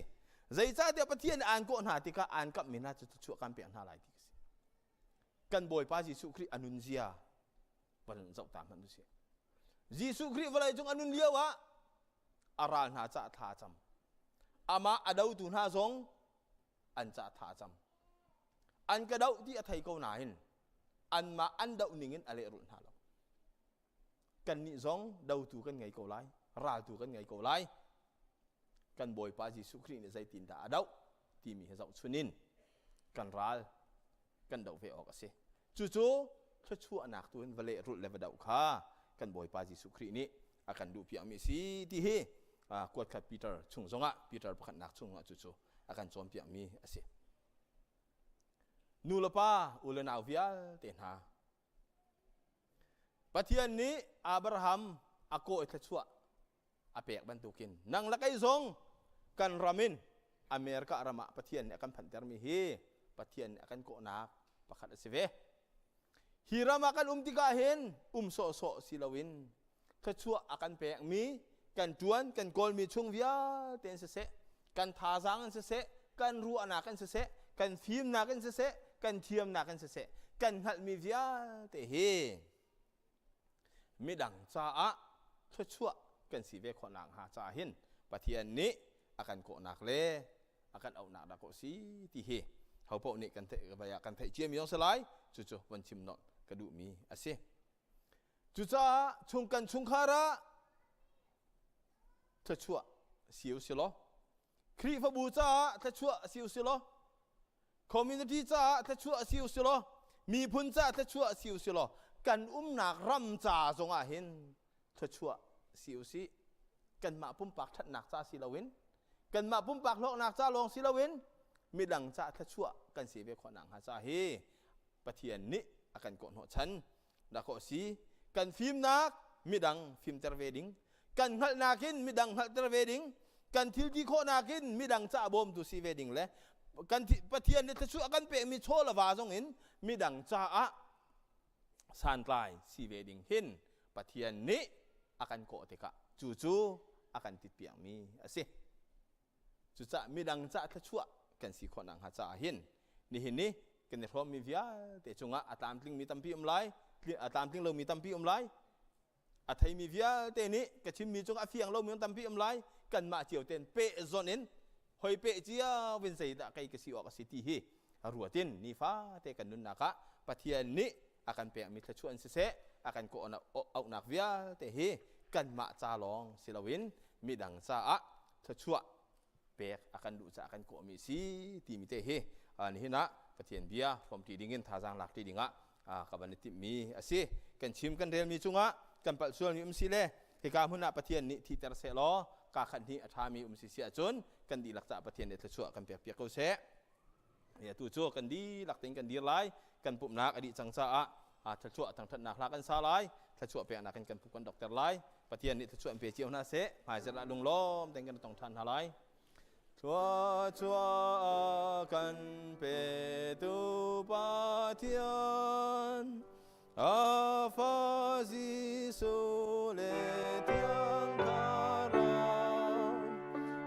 Zeicahtiah Pathian nih aan kawh hna tikah aan kamhmi hna cu thluachuah kan pek hna lai ti a si. Kan Bawipa Jesuh Khrih a nunzia van zoh ta hmanh usih. Jesuh Khrih vawlei cung a nun lio ah a ral hna caah thla a cam. Amah a dotu hna zong an caah thla a cam. An ka doh ti a thei ko nain anmah an doh ning in a lehrulh hna lo. Kannih zong dotu kan ngei ko lai, raltu kan ngei ko lai. Kan Bawipa Jesuh Khrih nih zeitindah a doh timi hi zohchun in kan ral kan doh ve awk a si. Cucu thluachuahnak tu in va lehrulh le va doh kha kan Bawipa Jesuh Khrih nih a kan duhpiakmi a si ti hi kuatkhat Peter chung zongah Peter pakhatnak chungah cucu a kan cawnpiakmi a si. Nu le pa, u le nau vialte hna, Pathian nih Abraham a kawh i thluachuah a pek bantukin nang le kei zong kan ram in America ram ah Pathian nih a kan phanhtermi hi Pathian nih a kan kawhnak pakhat a si ve. Hi ram ah kan um tikah hin um sawhsawh si loin thluachuah a kan pekmi kan ṭuan kan kawlmi chung vialte in siseh, kan thazaang in siseh, kan ruahnak in siseh, kan fimnak in siseh, kan thiamnak in siseh, kan hngalhmi vialte hi midang caah thluachuah kan si ve khawh nakhnga caah hin Pathian nih a kan kawhnak le a kan auhnak dah kawh si ti hi hopaoh nih kan theih kan theih ciami zong si lai. Cucu von chim nolh ka duhmi a si. Cucaah chung kan chungkhar ah thluachuah si u si law, Khrihfabu caah thluachuah si u si law, community caah thluachuah si u si law, miphun caah thluachuah si u si law, kan umnak ram ca zongah hin thluachuah si u sih. Kanmah pumpak ṭhatnak ca si loin, kanmah pumpak hlawknak ca lawng si loin, midang ca thluachuah kan si ve khawh nakhnga ca hi Pathian nih a kan kawhhnawh chan dah si. Kan fimnak midang fimter ve ding, kan hngalhnak in midang hngalhter ve ding, kan thil ti khawhnak in midang ca bawmtu si ve ding le kan Pathian nih thluachuah kan pekmi chaw le va zong in midang caah santlai si ve ding hin Pathian nih a kan kawh tikah cu cu a kan titpiakmi a si. Cucaah midang cah thluachuah kan si khawh nakhnga caah hin nihin ni kan i hrawmmi vialte cungah a tlamtlingmi tampi um lai, a tlamtling lomi tampi um lai. A theimi vialte nih ka chimmi cungah a fiang lomi tampi um lai. Kanmah cio ten peh zawn in hoi peh cio in zeidah kei ka si awk a si ti hi ruatin nifate kan nunnak ah Pathian nih a kan pekmi thluachuah in siseh, a kan kawh auhnak vialte hi kanmah ca lawng si loin midang caah thluachuah pek a kan duh caah kan kawhmi si timi te hi nihin ah Pathian bia hrawmṭi dingin thazaang lakṭi dingah ka van i timhmi a si. Kan chim kan relmi cungah kan palh sualmi um si le hika hmun ah Pathian nih thiter seh law kaa khat hnih a ṭhami um si si ahcun kan dihlak caah Pathian nih thluachuah kan pek piak ko seh. Atu cu kan dihlak tein kan dir lai. Kan pumhnak a dih cang caah thluachuah thangṭhatnak hla kan sa lai, thluachuah peknak in kan pumh kan dokter lai. Pathian nih thluachuah in pe cio hna seh. Hmaizarh ah lunglawm tein kan tong ṭhan hna lai. Thluachuah kan petu Pathian, a fa Jesuh le Thiang Thlarau,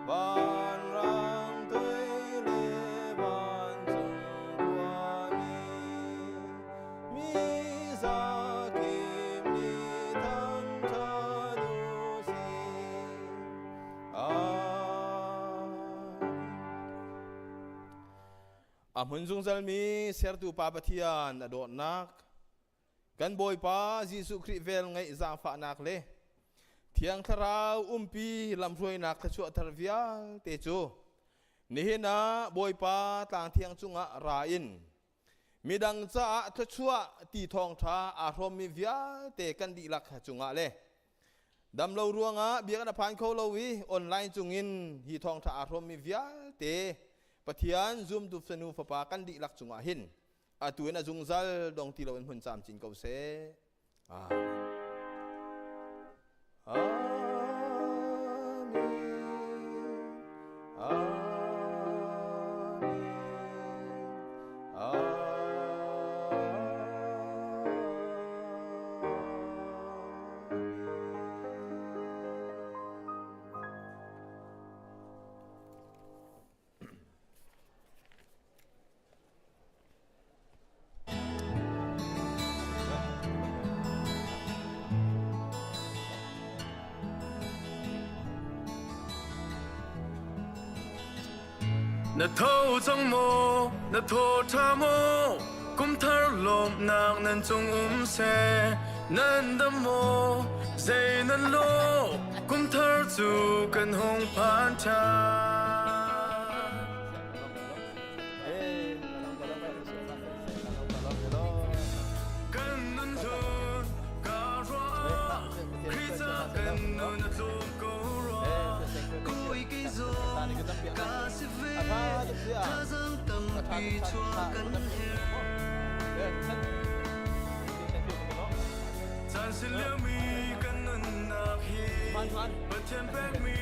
vanrang tui le vancung khuami, mi zakip nih thangṭhat u sih. Amen. A hmun zungzalmi sertu Pa Pathian a dawtnak, kan Bawipa Jesuh Khrih vel ngeih zaangfahnak le Thiang Thlarau umpi lamhruainak thluachuah thar vialte cu nihin ah Bawipa tlang thiang cungah ra in midang caah thluachuah ti thawngṭha aa hrawmmi vialte kan dihlak cungah le damlo ruangah biakinn a phan kho lo i online cungin hi thawngṭha aa hrawmmi vialte Pathian zumtu fanu fapa kan dihlak cungah hin atu in a zungzal dong ti loin hmun camcin ko seh. Amen. Amen. Amen. Amen. Na tho cang maw, na tho ṭha maw, kumthar lawmhnak nan cung um seh. Nan dam maw, zei nan lawh, kumthar cu kan hung phan ṭhan. Kan nun hlun ka ruah, Khrih ca kan nun a tlawm ko rua. Kawi kei zong ka si ve, thazaang tampi chuah kan herh. Caan si liomi kan nunnak hi Pathian pekmi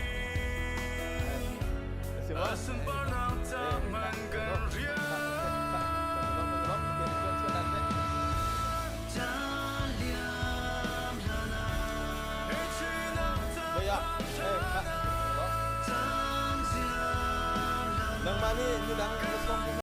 a sunparnak ca hman kan rian. Caan liam hlan ah caan ziam hlan Nangmah nih midang na sawm.